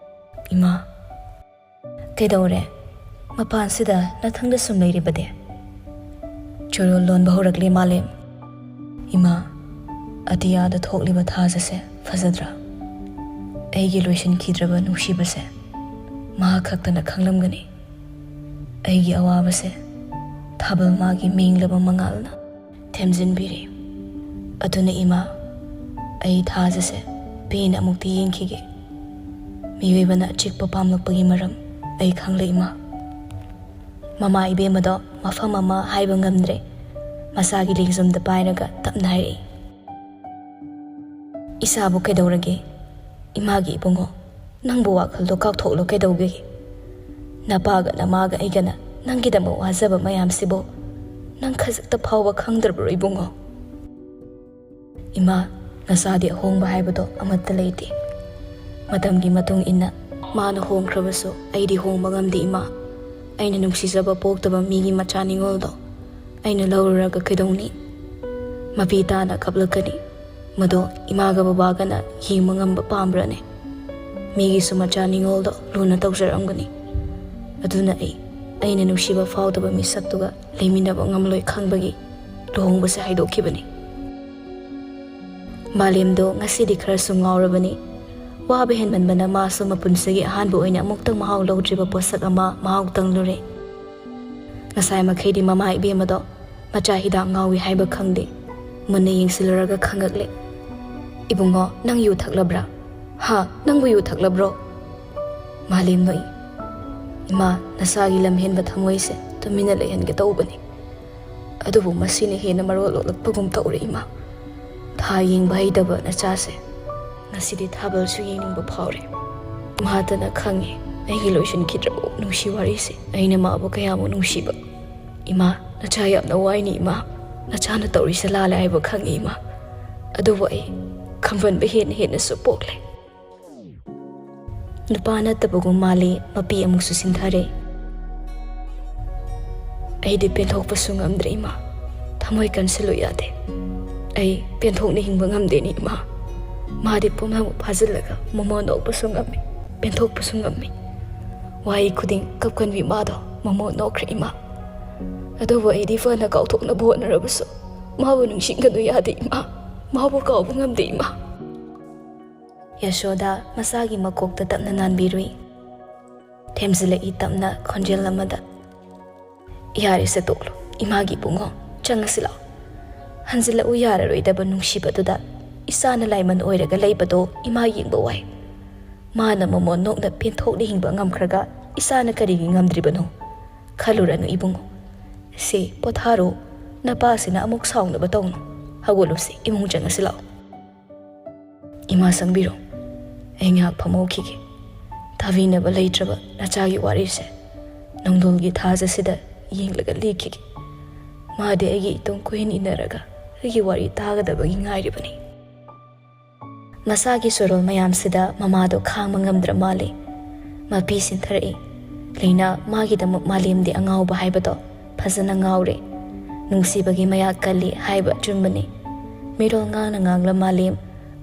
ꯏꯃꯥ, ꯀꯩꯗꯧꯔꯦ? ꯃꯄꯥꯟꯁꯤꯗ ꯅꯊꯪꯗ ꯁꯨꯝ ꯂꯩꯔꯤꯕꯗꯤ?" ꯆꯣꯔꯣꯜ ꯂꯣꯟꯕ ꯍꯧꯔꯛꯂꯦ ꯃꯥꯂꯦꯝ꯫ "ꯏꯃꯥ, ꯑꯇꯤꯌꯥꯗ ꯊꯣꯛꯂꯤꯕ ꯊꯥꯖꯁꯦ ꯐꯖꯗ꯭ꯔꯥ? ꯑꯩꯒꯤ ꯂꯣꯏꯁꯤꯟꯈꯤꯗ꯭ꯔꯕ ꯅꯨꯡꯁꯤꯕꯁꯦ ꯃꯍꯥꯛ ꯈꯛꯇꯅ ꯈꯪꯂꯝꯒꯅꯤ꯫ ꯑꯩꯒꯤ ꯑꯋꯥꯕꯁꯦ ꯊꯥꯕꯜ ꯃꯥꯒꯤ ꯃꯦꯡꯂꯕ ꯃꯉꯥꯜꯅ ꯊꯦꯝꯖꯤꯟꯕꯤꯔꯤ꯫ ꯑꯗꯨꯅ ꯏꯃꯥ, ꯑꯩ ꯊꯥꯖꯁꯦ ꯄꯦꯟꯅ ꯑꯃꯨꯛꯇꯤ ꯌꯦꯡꯈꯤꯒꯦ꯫ ꯃꯤꯑꯣꯏꯕꯅ ꯑꯆꯤꯛꯄ ꯄꯥꯝꯂꯛꯄꯒꯤ ꯃꯔꯝ ꯑꯩ ꯈꯪꯂꯦ ꯏꯃꯥ꯫" ꯃꯃꯥ ꯏꯕꯦꯝꯃꯗꯣ ꯃꯐꯝ ꯑꯃ ꯍꯥꯏꯕ ꯉꯝꯗ꯭ꯔꯦ꯫ ꯃꯁꯥꯒꯤ ꯂꯦꯡꯖꯨꯝꯗ ꯄꯥꯏꯔꯒ ꯇꯞꯅ ꯍꯥꯏꯔꯛꯏ, "ꯏꯁꯥꯕꯨ ꯀꯩꯗꯧꯔꯒꯦ? ꯏꯃꯥꯒꯤ ꯏꯕꯨꯡꯉꯣ, ꯅꯪꯕꯨ ꯋꯥꯈꯜꯗꯣ ꯀꯥꯎꯊꯣꯛꯂꯣ ꯀꯩꯗꯧꯒꯦ? ꯅꯄꯥꯒ ꯅꯃꯥꯒ ꯑꯩꯒꯅ ꯅꯪꯒꯤꯗꯃꯛ ꯋꯥꯖꯕ ꯃꯌꯥꯝꯁꯤꯕꯨ ꯅꯪ ꯈꯖꯤꯛꯇ ꯐꯥꯎꯕ ꯈꯪꯗ꯭ꯔꯕ꯭ꯔꯣ ꯏꯕꯨꯡꯉꯣ?" "ꯏꯃꯥ, ꯅꯆꯥꯗꯤ ꯑꯍꯣꯡꯕ ꯍꯥꯏꯕꯗꯣ ꯑꯃꯠꯇ ꯂꯩꯇꯦ꯫ ꯃꯇꯝꯒꯤ ꯃꯇꯨꯡ ꯏꯟꯅ ꯃꯥꯅ ꯍꯣꯡꯈ꯭ꯔꯕꯁꯨ ꯑꯩꯗꯤ ꯍꯣꯡꯕ ꯉꯝꯗꯦ ꯏꯃꯥ꯫ ꯑꯩꯅ ꯅꯨꯡꯁꯤꯖꯕ ꯄꯣꯛꯇꯕ ꯃꯤꯒꯤ ꯃꯆꯥ ꯅꯤꯉꯣꯜꯗꯣ ꯑꯩꯅ ꯂꯧꯔꯨꯔꯒ ꯀꯩꯗꯧꯅꯤ? ꯃꯄꯤ ꯇꯥꯅ ꯀꯞꯂꯛꯀꯅꯤ꯫ ꯃꯗꯣ ꯏꯃꯥꯒ ꯕꯕꯥꯒꯅ ꯌꯦꯡꯕ ꯉꯝꯕ ꯄꯥꯝꯕ꯭ꯔꯅꯦ? ꯃꯤꯒꯤꯁꯨ ꯃꯆꯥ ꯅꯤꯉꯣꯜꯗꯣ ꯂꯨꯅ ꯇꯧꯖꯔꯝꯒꯅꯤ꯫ ꯑꯗꯨꯅ ꯑꯩ, ꯑꯩꯅ ꯅꯨꯡꯁꯤꯕ ꯐꯥꯎꯗꯕ ꯃꯤꯁꯛꯇꯨꯒ ꯂꯩꯃꯤꯟꯅꯕ ꯉꯝꯂꯣꯏ ꯈꯪꯕꯒꯤ ꯂꯨꯍꯣꯡꯕꯁꯦ ꯍꯥꯏꯗꯣꯛꯈꯤꯕꯅꯤ꯫" ꯃꯥꯂꯦꯝꯗꯣ ꯉꯁꯤꯗꯤ ꯈꯔꯁꯨ ꯉꯥꯎꯔꯕꯅꯤ꯫ ꯋꯥꯕ ꯍꯦꯟꯃꯟꯕꯅ ꯃꯥꯁꯨ ꯃꯄꯨꯟꯁꯤꯒꯤ ꯑꯍꯥꯟꯕ ꯑꯣꯏꯅ ꯑꯃꯨꯛꯇꯪ ꯃꯍꯥꯎ ꯂꯧꯗ꯭ꯔꯤꯕ ꯄꯣꯠꯁꯛ ꯑꯃ ꯃꯍꯥꯎ ꯇꯪꯂꯨꯔꯦ꯫ ꯉꯁꯥꯏ ꯃꯈꯩꯗꯤ ꯃꯃꯥ ꯏꯕꯦꯝꯃꯗꯣ ꯃꯆꯥ ꯍꯤꯗꯥꯛ ꯉꯥꯎꯏ ꯍꯥꯏꯕ ꯈꯪꯗꯦ꯫ ꯃꯨꯟꯅ ꯌꯦꯡꯁꯤꯜꯂꯨꯔꯒ ꯈꯪꯉꯛꯂꯦ꯫ "ꯏꯕꯨꯡꯉꯣ, ꯅꯪ ꯌꯨ ꯊꯛꯂꯕ꯭ꯔꯥ? ꯍꯥ, ꯅꯪꯕꯨ ꯌꯨ ꯊꯛꯂꯕ꯭ꯔꯣ?" ꯃꯥꯂꯦꯝ ꯅꯣꯛꯏ꯫ "ꯏꯃꯥ, ꯅꯁꯥꯒꯤ ꯂꯝꯍꯦꯟꯕ ꯊꯃꯣꯏꯁꯦ ꯇꯨꯃꯤꯟꯅ ꯂꯩꯍꯟꯒꯦ ꯇꯧꯕꯅꯤ꯫ ꯑꯗꯨꯕꯨ ꯃꯁꯤꯅ ꯍꯦꯟꯅ ꯃꯔꯣꯜ ꯂꯣꯛꯂꯛꯄꯒꯨꯝ ꯇꯧꯔꯦ ꯏꯃꯥ꯫ ꯊꯥ ꯌꯦꯡꯕ ꯍꯩꯇꯕ ꯅꯆꯥꯁꯦ ꯉꯁꯤꯗꯤ ꯊꯥꯕꯜꯁꯨ ꯌꯦꯡꯅꯤꯡꯕ ꯐꯥꯎꯔꯦ꯫ ꯃꯍꯥꯛꯇꯅ ꯈꯪꯉꯦ ꯑꯩꯒꯤ ꯂꯣꯏꯁꯤꯟꯈꯤꯗ꯭ꯔꯕ ꯅꯨꯡꯁꯤ ꯋꯥꯔꯤꯁꯦ꯫ ꯑꯩꯅ ꯃꯥꯕꯨ ꯀꯌꯥꯃꯨꯛ ꯅꯨꯡꯁꯤꯕ꯫ ꯏꯃꯥ, ꯅꯆꯥ ꯌꯥꯝꯅ ꯋꯥꯏꯅꯤ ꯏꯃꯥ꯫ ꯅꯆꯥꯅ ꯇꯧꯔꯤꯁꯦ ꯂꯥꯜꯂꯦ ꯍꯥꯏꯕ ꯈꯪꯉꯤ ꯏꯃꯥ꯫ ꯑꯗꯨꯕꯨ ꯑꯩ ꯈꯝꯕꯟꯕ ꯍꯦꯟꯅ ꯍꯦꯟꯅꯁꯨ ꯄꯣꯛꯂꯦ꯫" ꯅꯨꯄꯥ ꯅꯠꯇꯕꯒꯨꯝ ꯃꯥꯜꯂꯤ, ꯃꯄꯤ ꯑꯃꯨꯛꯁꯨ ꯁꯤꯟꯊꯔꯦ꯫ "ꯑꯩꯗꯤ ꯄꯦꯟꯊꯣꯛꯄꯁꯨ ꯉꯝꯗ꯭ꯔꯦ ꯏꯃꯥ, ꯊꯃꯣꯏ ꯀꯟꯁꯤꯜꯂꯨ ꯌꯥꯗꯦ꯫ "ꯑꯩ ꯄꯦꯟꯊꯣꯛꯅ ꯍꯤꯡꯕ ꯉꯝꯗꯦꯅꯦ, ꯏꯃꯥ꯫ ꯃꯥꯗꯤ ꯄꯨꯝꯅꯃꯛ ꯐꯥꯖꯤꯜꯂꯒ ꯃꯣꯃꯣꯟ ꯅꯣꯛꯄꯁꯨ ꯉꯝꯃꯤ, ꯄꯦꯟꯊꯣꯛꯄꯁꯨ ꯉꯝꯃꯤ꯫ ꯋꯥꯍꯩ ꯈꯨꯗꯤꯡ ꯀꯞꯀꯟꯕꯤ ꯃꯥꯗꯣ ꯃꯣꯃꯣꯟ ꯅꯣꯛꯈ꯭ꯔꯦ, ꯏꯃꯥ꯫ ꯑꯗꯨꯕꯨ ꯑꯩꯗꯤ ꯐꯅ ꯀꯥꯎꯊꯣꯛꯅꯕ ꯍꯣꯠꯅꯔꯕꯁꯨ ꯃꯥꯕꯨ ꯅꯤꯡꯁꯤꯡꯒꯅꯨ ꯌꯥꯗꯦ, ꯏꯃꯥ꯫ ꯃꯥꯕꯨ ꯀꯥꯎꯕ ꯉꯝꯗꯦ, ꯏꯃꯥ"꯫ ꯌꯥꯁꯣꯗꯥ ꯃꯆꯥꯒꯤ ꯃꯀꯣꯛꯇ ꯇꯞꯅ ꯅꯥꯟꯕꯤꯔꯨꯏ꯫ ꯊꯦꯝꯖꯤꯜꯂꯛꯏ ꯇꯞꯅ ꯈꯣꯟꯖꯦꯜ ꯑꯃꯗ, "ꯌꯥꯔꯦꯁꯦ, ꯇꯣꯛꯂꯣ꯫ ꯏꯃꯥꯒꯤ ꯏꯕꯨꯡꯉꯣ, ꯆꯪꯉꯁꯤ ꯂꯥꯛꯑꯣ꯫ ꯍꯟꯖꯤꯜꯂꯛꯎ ꯌꯥꯔꯔꯣꯏꯗꯕ ꯅꯨꯡꯁꯤꯕꯗꯨꯗ ꯏꯆꯥꯅ ꯂꯥꯏꯃꯟ ꯑꯣꯏꯔꯒ ꯂꯩꯕꯗꯣ ꯏꯃꯥ ꯌꯦꯡꯕ ꯋꯥꯏ꯫ ꯃꯥꯅ ꯃꯣꯃꯣꯟ ꯅꯣꯛꯅ ꯄꯦꯟꯊꯣꯛꯅ ꯍꯤꯡꯕ ꯉꯝꯈ꯭ꯔꯒ ꯏꯆꯥꯅ ꯀꯔꯤꯒꯤ ꯉꯝꯗ꯭ꯔꯤꯕꯅꯣ? ꯈꯜꯂꯨꯔꯅꯨ ꯏꯕꯨꯡꯉꯣ꯫ ꯁꯦ, ꯄꯣꯊꯥꯔꯣ꯫ ꯅꯄꯥꯁꯤꯅ ꯑꯃꯨꯛ ꯁꯥꯎꯅꯕ ꯇꯧꯅꯨ꯫ ꯍꯧꯒꯠꯂꯨꯁꯦ, ꯏꯃꯨꯡ ꯆꯪꯉꯁꯤ ꯂꯥꯛꯑꯣ"꯫ "ꯏꯃꯥ ꯆꯪꯕꯤꯔꯣ꯫ ꯑꯩ ꯉꯥꯏꯍꯥꯛ ꯐꯝꯍꯧꯈꯤꯒꯦ꯫ ꯇꯥꯕꯤꯅꯕ ꯂꯩꯇ꯭ꯔꯕ ꯅꯆꯥꯒꯤ ꯋꯥꯔꯤꯁꯦ ꯅꯣꯡꯗꯣꯜꯒꯤ ꯊꯥꯖꯁꯤꯗ ꯌꯦꯡꯂꯒ ꯂꯤꯈꯤꯒꯦ꯫ ꯃꯥꯗꯤ ꯑꯩꯒꯤ ꯏꯇꯨꯡ ꯀꯣꯏꯏꯟ ꯏꯟꯅꯔꯒ ꯑꯩꯒꯤ ꯋꯥꯔꯤ ꯇꯥꯒꯗꯕꯒꯤ ꯉꯥꯏꯔꯤꯕꯅꯤ"꯫ ꯃꯁꯥꯒꯤ ꯁꯣꯔꯣꯜ ꯃꯌꯥꯝꯁꯤꯗ ꯃꯃꯥꯗꯣ ꯈꯥꯡꯕ ꯉꯝꯗ꯭ꯔ ꯃꯥꯜꯂꯦ꯫ ꯃꯄꯤ ꯁꯤꯟꯊꯔꯛꯏ꯫ ꯂꯩꯅꯥ ꯃꯥꯒꯤꯗꯃꯛ ꯃꯥꯂꯦꯝꯗꯤ ꯑꯉꯥꯎꯕ ꯍꯥꯏꯕꯗꯣ ꯐꯖꯅ ꯉꯥꯎꯔꯦ꯫ ꯅꯨꯡꯁꯤꯕꯒꯤ ꯃꯌꯥ ꯀꯜꯂꯤ ꯍꯥꯏꯕ ꯑꯆꯨꯝꯕꯅꯤ꯫ ꯃꯤꯔꯣꯜ ꯉꯥꯡꯅ ꯉꯥꯡꯂ ꯃꯥꯂꯦꯝ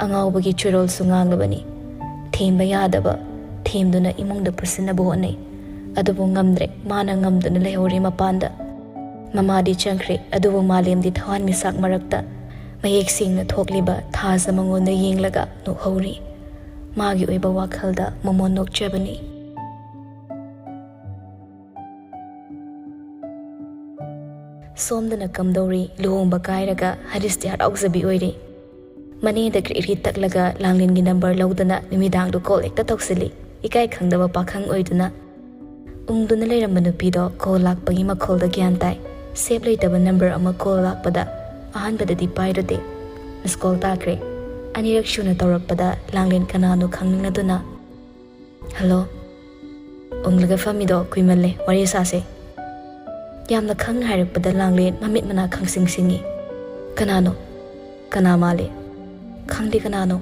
ꯑꯉꯥꯎꯕꯒꯤ ꯆꯨꯔꯣꯜꯁꯨ ꯉꯥꯡꯂꯕꯅꯤ꯫ ꯊꯦꯝꯕ ꯌꯥꯗꯕ, ꯊꯦꯝꯗꯨꯅ ꯏꯃꯨꯡꯗ ꯄꯨꯁꯤꯟꯅꯕ ꯍꯣꯠꯅꯩ꯫ ꯑꯗꯨꯕꯨ ꯉꯝꯗ꯭ꯔꯦ, ꯃꯥꯅ ꯉꯝꯗꯨꯅ ꯂꯩꯍꯧꯔꯦ ꯃꯄꯥꯟꯗ꯫ ꯃꯃꯥꯗꯤ ꯆꯪꯈ꯭ꯔꯦ, ꯑꯗꯨꯕꯨ ꯃꯥꯂꯦꯝꯗꯤ ꯊꯋꯥꯟꯃꯤꯆꯥꯛ ꯃꯔꯛꯇ ꯃꯌꯦꯛ ꯁꯦꯡꯅ ꯊꯣꯛꯂꯤꯕ ꯊꯥꯖ ꯃꯉꯣꯟꯗ ꯌꯦꯡꯂꯒ ꯅꯣꯛꯍꯧꯔꯤ꯫ ꯃꯥꯒꯤ ꯑꯣꯏꯕ ꯋꯥꯈꯜꯗ ꯃꯣꯃꯣꯟ ꯅꯣꯛꯆꯕꯅꯤ꯫ ꯁꯣꯝꯗꯅ ꯀꯝꯗꯧꯔꯤ, ꯂꯨꯍꯣꯡꯕ ꯀꯥꯏꯔꯒ ꯍꯔꯤꯁꯇꯤ ꯍꯔꯥꯎꯖꯕꯤ ꯑꯣꯏꯔꯤ꯫ ꯃꯅꯦꯗ ꯀ꯭ꯔꯤ ꯀ꯭ꯔꯤ ꯇꯛꯂꯒ ꯂꯥꯡꯂꯦꯟꯒꯤ ꯅꯝꯕꯔ ꯂꯧꯗꯅ ꯅꯨꯃꯤꯗꯥꯡꯗꯨ ꯀꯣꯜ ꯍꯦꯛꯇ ꯇꯧꯁꯤꯜꯂꯤ, ꯏꯀꯥꯏ ꯈꯪꯗꯕ ꯄꯥꯈꯪ ꯑꯣꯏꯗꯨꯅ꯫ ꯎꯪꯗꯨꯅ ꯂꯩꯔꯝꯕ ꯅꯨꯄꯤꯗꯣ ꯀꯣꯜ ꯂꯥꯛꯄꯒꯤ ꯃꯈꯣꯜꯗ ꯒ꯭ꯌꯥꯟ ꯇꯥꯏ꯫ ꯁꯦꯞ ꯂꯩꯇꯕ ꯅꯝꯕꯔ ꯑꯃ ꯀꯣꯜ ꯂꯥꯛꯄꯗ ꯑꯍꯥꯟꯕꯗꯗꯤ ꯄꯥꯏꯔꯨꯗꯦ꯫ ꯃꯤꯁ ꯀꯣꯜ ꯇꯥꯈ꯭ꯔꯦ꯫ ꯑꯅꯤꯔꯛ ꯁꯨꯅ ꯇꯧꯔꯛꯄꯗ ꯂꯥꯡꯂꯦꯟ ꯀꯅꯥꯅꯣ ꯈꯪꯅꯤꯡꯂꯗꯨꯅ, "ꯍꯜꯂꯣ꯫ ꯎꯪꯂꯒ ꯐꯝꯃꯤꯗꯣ ꯀꯨꯏꯃꯜꯂꯦ, ꯋꯥꯔꯤ ꯁꯥꯁꯦ"꯫ ꯌꯥꯝꯅ ꯈꯪꯅ ꯍꯥꯏꯔꯛꯄꯗ ꯂꯥꯡꯂꯦꯟ ꯃꯃꯤꯠ ꯃꯅꯥ ꯈꯪꯁꯤꯡ ꯁꯤꯡꯉꯤ꯫ "ꯀꯅꯥꯅꯣ? ꯀꯅꯥ ꯃꯥꯜꯂꯤ?" "ꯈꯪꯗꯦ ꯀꯅꯥꯅꯣ꯫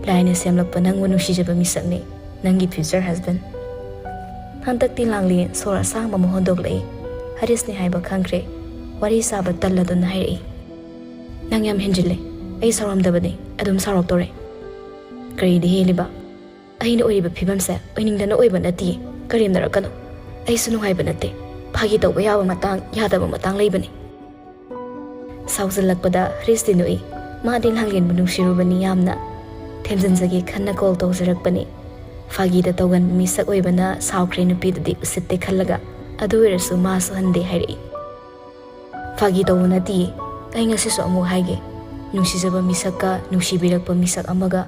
ꯂꯥꯏꯅ ꯁꯦꯝꯂꯛꯄ ꯅꯪꯕꯨ ꯅꯨꯡꯁꯤꯖꯕ ꯃꯤꯁꯛꯅꯤ꯫ ꯅꯪꯒꯤ future husband"꯫ ꯍꯟꯗꯛꯇꯤ ꯂꯥꯡꯂꯦꯟ ꯁꯣꯔ ꯑꯁꯥꯡꯕ ꯑꯃ ꯍꯣꯟꯗꯣꯛꯂꯛꯏ꯫ ꯍꯔꯤꯁꯅꯤ ꯍꯥꯏꯕ ꯈꯪꯈ꯭ꯔꯦ꯫ ꯋꯥꯔꯤ ꯁꯥꯕ ꯇꯜꯂꯗꯨꯅ ꯍꯥꯏꯔꯛꯏ꯫ "ꯅꯪ ꯌꯥꯝ ꯍꯦꯟꯖꯤꯜꯂꯦ꯫ ꯑꯩ ꯁꯥꯎꯔꯝꯗꯕꯅꯦ, ꯑꯗꯨꯝ ꯁꯥꯎꯔꯛꯇꯧꯔꯦ꯫" "ꯀꯔꯤꯗꯤ ꯍꯦꯜꯂꯤꯕ? ꯑꯩꯅ ꯑꯣꯏꯔꯤꯕ ꯐꯤꯕꯝꯁꯦ ꯑꯣꯏꯅꯤꯡꯗꯅ ꯑꯣꯏꯕ ꯅꯠꯇꯦ꯫ ꯀꯔꯦꯝꯅꯔꯛꯀꯅꯨ꯫ ꯑꯩꯁꯨ ꯅꯨꯡꯉꯥꯏꯕ ꯅꯠꯇꯦ꯫ ꯐꯥꯒꯤ ꯇꯧꯕ ꯌꯥꯕ ꯃꯇꯥꯡ, ꯌꯥꯗꯕ ꯃꯇꯥꯡ ꯂꯩꯕꯅꯤ꯫" ꯁꯥꯎꯖꯜꯂꯛꯄꯗ ꯍꯔꯤꯁꯇꯤ ꯅꯣꯛꯏ꯫ ꯃꯥꯗꯤ ꯂꯥꯡꯂꯦꯟꯕꯨ ꯅꯨꯡꯁꯤꯔꯨꯕꯅꯤ ꯌꯥꯝꯅ꯫ ꯊꯦꯝꯖꯤꯟꯖꯒꯦ ꯈꯟꯅ ꯀꯣꯜ ꯇꯧꯖꯔꯛꯄꯅꯤ꯫ ꯐꯥꯒꯤꯗ ꯇꯧꯒꯟꯕ ꯃꯤꯁꯛ ꯑꯣꯏꯕꯅ ꯁꯥꯎꯈ꯭ꯔꯦ ꯅꯨꯄꯤꯗꯨꯗꯤ ꯎꯁꯤꯠꯇꯦ ꯈꯜꯂꯒ꯫ ꯑꯗꯨ ꯑꯣꯏꯔꯁꯨ ꯃꯥꯁꯨ ꯍꯟꯗꯦ ꯍꯥꯏꯔꯛꯏ꯫ "ꯐꯥꯒꯤ ꯇꯧꯕ ꯅꯠꯇꯤꯌꯦ꯫ ꯑꯩ ꯉꯁꯤꯁꯨ ꯑꯃꯨꯛ ꯍꯥꯏꯒꯦ, ꯅꯨꯡꯁꯤꯖꯕ ꯃꯤꯁꯛꯀ ꯅꯨꯡꯁꯤꯕꯤꯔꯛꯄ ꯃꯤꯁꯛ ꯑꯃꯒ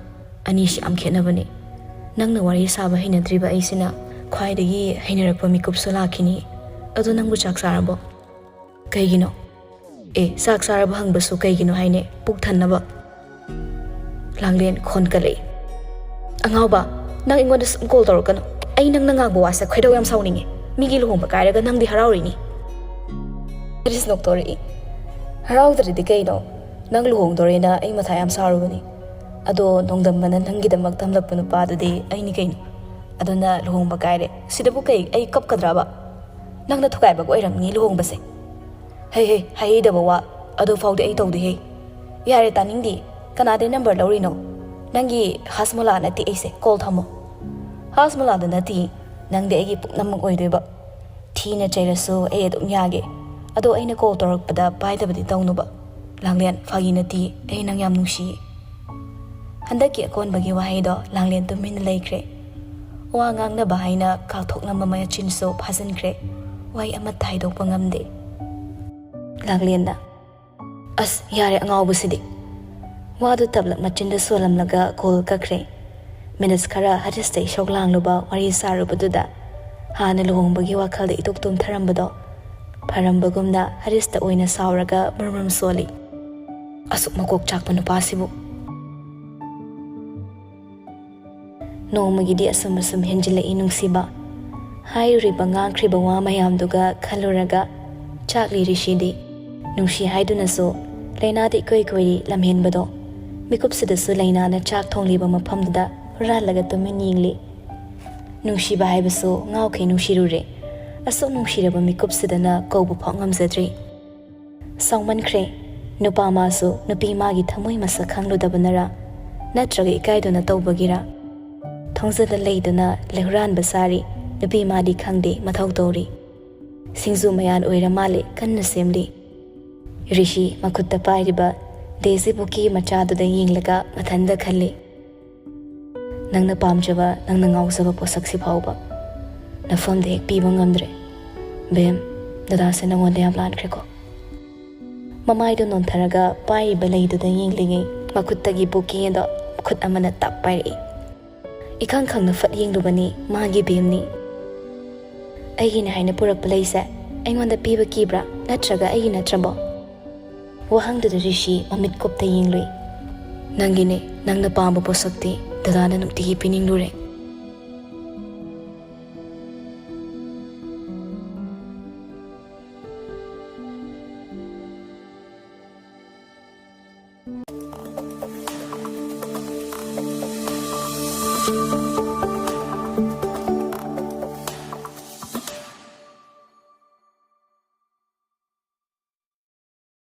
ꯑꯅꯤꯁꯤ ꯌꯥꯝ ꯈꯦꯠꯅꯕꯅꯦ꯫ ꯅꯪꯅ ꯋꯥꯔꯤ ꯁꯥꯕ ꯍꯩꯅꯗ꯭ꯔꯤꯕ ꯑꯩꯁꯤꯅ ꯈ꯭ꯋꯥꯏꯗꯒꯤ ꯍꯩꯅꯔꯛꯄ ꯃꯤꯀꯨꯞꯁꯨ ꯂꯥꯛꯈꯤꯅꯤ꯫ ꯑꯗꯣ ꯅꯪꯕꯨ ꯆꯥꯛ ꯆꯥꯔꯕꯣ?" "ꯀꯩꯒꯤꯅꯣ?" "ꯑꯦ, ꯆꯥꯛ ꯆꯥꯔꯕ ꯍꯪꯕꯁꯨ ꯀꯩꯒꯤꯅꯣ ꯍꯥꯏꯅꯦ? ꯄꯨꯛ ꯊꯟꯅꯕ꯫" ꯂꯥꯡꯂꯦꯟ ꯈꯣꯟꯀꯠꯂꯛꯏ꯫ "ꯑꯉꯥꯎꯕ, ꯅꯪ ꯑꯩꯉꯣꯟꯗ ꯁꯨꯝ ꯀꯣꯜ ꯇꯧꯔꯛꯀꯅꯨ꯫ ꯑꯩ ꯅꯪꯅ ꯉꯥꯡꯕ ꯋꯥꯁꯦ ꯈꯣꯏꯗꯧ ꯌꯥꯝ ꯁꯥꯎꯅꯤꯡꯉꯦ꯫ ꯃꯤꯒꯤ ꯂꯨꯍꯣꯡꯕ ꯀꯥꯏꯔꯒ ꯅꯪꯗꯤ ꯍꯔꯥꯎꯔꯤꯅꯤ꯫" ꯍꯔꯤꯁ ꯅꯣꯛꯇꯣꯔꯛꯏ꯫ "ꯍꯔꯥꯎꯗ꯭ꯔꯗꯤ ꯀꯩꯅꯣ? ꯅꯪ ꯂꯨꯍꯣꯡꯗꯣꯔꯦꯅ ꯑꯩ ꯃꯊꯥ ꯌꯥꯝ ꯁꯥꯔꯨꯕꯅꯤ꯫ ꯑꯗꯣ ꯅꯣꯡꯗꯝꯕꯅ ꯅꯪꯒꯤꯗꯃꯛ ꯊꯝꯂꯛꯄ ꯅꯨꯄꯥꯗꯨꯗꯤ ꯑꯩꯅꯤ ꯀꯩꯅꯣ꯫ ꯑꯗꯨꯅ ꯂꯨꯍꯣꯡꯕ ꯀꯥꯏꯔꯦ꯫ ꯁꯤꯗꯕꯨ ꯀꯩ ꯑꯩ ꯀꯞꯀꯗ꯭ꯔꯕ? ꯅꯪꯅ ꯊꯨꯒꯥꯏꯕꯒ ꯑꯣꯏꯔꯝꯅꯤ ꯂꯨꯍꯣꯡꯕꯁꯦ꯫" "ꯍꯩ ꯍꯩ, ꯍꯩꯗꯕ ꯋꯥ꯫ ꯑꯗꯨ ꯐꯥꯎꯗꯤ ꯑꯩ ꯇꯧꯗꯦꯍꯦ꯫" "ꯌꯥꯔꯦ, ꯇꯥꯅꯤꯡꯗꯦ꯫ ꯀꯅꯥꯗꯩ ꯅꯝꯕꯔ ꯂꯧꯔꯤꯅꯣ? ꯅꯪꯒꯤ ꯍꯥꯁꯃꯣꯂꯥ ꯅꯠꯇꯦ ꯑꯩꯁꯦ꯫ ꯀꯣꯜ ꯊꯝꯃꯣ꯫" "ꯍꯥꯁꯃꯣꯂꯥꯗꯣ ꯅꯠꯇꯦ꯫ ꯅꯪꯗꯤ ꯑꯩꯒꯤ ꯄꯨꯝꯅꯃꯛ ꯑꯣꯏꯗꯣꯏꯕ꯫ ꯊꯤꯅ ꯆꯩꯔꯁꯨ ꯑꯩ ꯑꯗꯨꯝ ꯌꯥꯒꯦ꯫ ꯑꯗꯣ ꯑꯩꯅ ꯀꯣꯜ ꯇꯧꯔꯛꯄꯗ ꯄꯥꯏꯗꯕꯗꯤ ꯇꯧꯅꯨꯕ꯫" "ꯂꯥꯡꯂꯦꯟ, ꯐꯥꯒꯤ ꯅꯠꯇꯦ꯫ ꯑꯩ ꯅꯪ ꯌꯥꯝ ꯅꯨꯡꯁꯤꯌꯦ꯫" ꯍꯟꯗꯛꯀꯤ ꯑꯀꯣꯟꯕꯒꯤ ꯋꯥꯍꯩꯗꯣ ꯂꯥꯡꯂꯦꯟ ꯇꯨꯃꯤꯟꯅ ꯂꯩꯈ꯭ꯔꯦ꯫ ꯋꯥ ꯉꯥꯡꯅꯕ ꯍꯥꯏꯅ ꯀꯥꯎꯊꯣꯛꯅꯕ ꯃꯆꯤꯟꯁꯨ ꯐꯥꯖꯤꯟꯈ꯭ꯔꯦ꯫ ꯋꯥꯍꯩ ꯑꯃꯠꯇ ꯍꯥꯏꯗꯣꯛꯄ ꯉꯝꯗꯦ꯫ ꯂꯥꯡꯂꯦꯟꯅ, "ꯑꯁ, ꯌꯥꯔꯦ ꯑꯉꯥꯎꯕꯁꯤꯗꯤ꯫" ꯋꯥꯗꯨ ꯇꯞꯂꯞ ꯃꯆꯤꯟꯗ ꯁꯣꯜꯂꯝꯂꯒ ꯀꯣꯜ ꯀꯛꯈ꯭ꯔꯦ꯫ ꯃꯤꯅꯠꯁ ꯈꯔ ꯍꯔꯤꯁꯇ ꯏꯁꯧ ꯂꯥꯡꯂꯨꯕ ꯋꯥꯔꯤ ꯁꯥꯔꯨꯕꯗꯨꯗ ꯍꯥꯟꯅ ꯂꯨꯍꯣꯡꯕꯒꯤ ꯋꯥꯈꯜꯗ ꯏꯇꯣꯛ ꯇꯣꯝꯊꯔꯝꯕꯗꯣ ꯐꯔꯝꯕꯒꯨꯝꯅ ꯍꯔꯤꯁꯇ ꯑꯣꯏꯅ ꯁꯥꯎꯔꯒ ꯃꯔꯨꯝ ꯃꯔꯨꯝ ꯁꯣꯜꯂꯤ꯫ "ꯑꯁꯨꯛ ꯃꯀꯣꯛ ꯆꯥꯛꯄ ꯅꯨꯄꯥꯁꯤꯕꯨ!" ꯅꯣꯡꯃꯒꯤꯗꯤ ꯑꯁꯨꯝ ꯑꯁꯨꯝ ꯍꯦꯟꯖꯤꯜꯂꯛꯏ ꯅꯨꯡꯁꯤꯕ꯫ ꯍꯥꯏꯔꯨꯔꯤꯕ ꯉꯥꯡꯈ꯭ꯔꯤꯕ ꯋꯥ ꯃꯌꯥꯝꯗꯨꯒ ꯈꯜꯂꯨꯔꯒ ꯆꯥꯛꯂꯤꯔꯤꯁꯤꯗꯤ꯫ ꯅꯨꯡꯁꯤ ꯍꯥꯏꯗꯨꯅꯁꯨ ꯂꯥꯏꯅꯥꯗ ꯏꯀꯣꯏ ꯀꯣꯏꯔꯤ ꯂꯝꯍꯦꯟꯕꯗꯣ꯫ ꯃꯤꯀꯨꯞꯁꯤꯗꯁꯨ ꯂꯥꯏꯅꯥꯅ ꯆꯥꯛ ꯊꯣꯡꯂꯤꯕ ꯃꯐꯝꯗꯨꯗ ꯍꯨꯔꯥꯜꯂꯒ ꯇꯨꯃꯤꯟ ꯌꯦꯡꯂꯤ꯫ ꯅꯨꯡꯁꯤꯕ ꯍꯥꯏꯕꯁꯨ ꯉꯥꯎꯈꯩ ꯅꯨꯡꯁꯤꯔꯨꯔꯦ꯫ ꯑꯁꯨꯛ ꯅꯨꯡꯁꯤꯔꯕ ꯃꯤꯀꯨꯞꯁꯤꯗꯅ ꯀꯧꯕ ꯐꯥꯎ ꯉꯝꯖꯗ꯭ꯔꯤ꯫ ꯁꯥꯎꯃꯟꯈ꯭ꯔꯦ꯫ ꯅꯨꯄꯥ ꯃꯥꯁꯨ ꯅꯨꯄꯤ ꯃꯥꯒꯤ ꯊꯃꯣꯏ ꯃꯁꯛ ꯈꯪꯂꯨꯗꯕꯅꯔꯥ, ꯅꯠꯇ꯭ꯔꯒ ꯏꯀꯥꯏꯗꯨꯅ ꯇꯧꯕꯒꯤꯔꯥ? ꯊꯣꯡꯖꯗ ꯂꯩꯗꯨꯅ ꯂꯩꯍꯨꯔꯥꯟꯕ ꯁꯥꯔꯤ ꯅꯨꯄꯤ ꯃꯥꯗꯤ ꯈꯪꯗꯦ, ꯃꯊꯧ ꯇꯧꯔꯤ꯫ ꯁꯤꯡꯖꯨ ꯃꯌꯥꯟ ꯑꯣꯏꯔ ꯃꯥꯜꯂꯦ, ꯀꯟꯅ ꯁꯦꯝꯂꯤ꯫ ꯔꯤꯁꯤ ꯃꯈꯨꯠꯇ ꯄꯥꯏꯔꯤꯕ ꯗꯦꯁꯤ ꯕꯨꯀꯤ ꯃꯆꯥꯗꯨꯗ ꯌꯦꯡꯂꯒ ꯃꯊꯟꯗ ꯈꯜꯂꯤ, "ꯅꯪꯅ ꯄꯥꯝꯖꯕ, ꯅꯪꯅ ꯉꯥꯎꯖꯕ ꯄꯣꯠꯁꯛꯁꯤ ꯐꯥꯎꯕ ꯅꯐꯝꯗ ꯍꯦꯛ ꯄꯤꯕ ꯉꯝꯗ꯭ꯔꯦ꯫ ꯕꯦꯝ, ꯗꯗꯥꯁꯦ ꯅꯪꯉꯣꯟꯗ ꯌꯥꯝ ꯂꯥꯟꯈ꯭ꯔꯦꯀꯣ?" ꯃꯃꯥꯏꯗꯣ ꯅꯣꯟꯊꯔꯒ ꯄꯥꯏꯔꯤꯕ ꯂꯩꯗꯨꯗ ꯌꯦꯡꯂꯤꯉꯩ, ꯃꯈꯨꯠꯇꯒꯤ ꯕꯨꯀꯦ ꯑꯗꯣ ꯈꯨꯠ ꯑꯃꯅ ꯇꯞ ꯄꯥꯏꯔꯛꯏ꯫ ꯏꯈꯪ ꯈꯪꯅ ꯐꯠ ꯌꯦꯡꯂꯨꯕꯅꯤ, ꯃꯥꯒꯤ ꯕꯦꯝꯅꯤ꯫ "ꯑꯩꯒꯤꯅꯦ ꯍꯥꯏꯅ ꯄꯨꯔꯛꯄ ꯂꯩꯁꯦ ꯑꯩꯉꯣꯟꯗ ꯄꯤꯕ ꯀꯤꯕ꯭ꯔꯥ? ꯅꯠꯇ꯭ꯔꯒ ꯑꯩꯒꯤ ꯅꯠꯇ꯭ꯔꯕꯣ?" ꯋꯥꯍꯪꯗꯨꯗ ꯔꯤꯁꯤ ꯃꯃꯤꯠ ꯀꯨꯞꯇ ꯌꯦꯡꯂꯨꯏ꯫ "ꯅꯪꯒꯤꯅꯦ, ꯅꯪꯅ ꯄꯥꯝꯕ ꯄꯣꯠꯁꯛꯇꯤ ꯗꯗꯥꯅ ꯅꯨꯡꯇꯤꯒꯤ ꯄꯤꯅꯤꯡꯂꯨꯔꯦ꯫"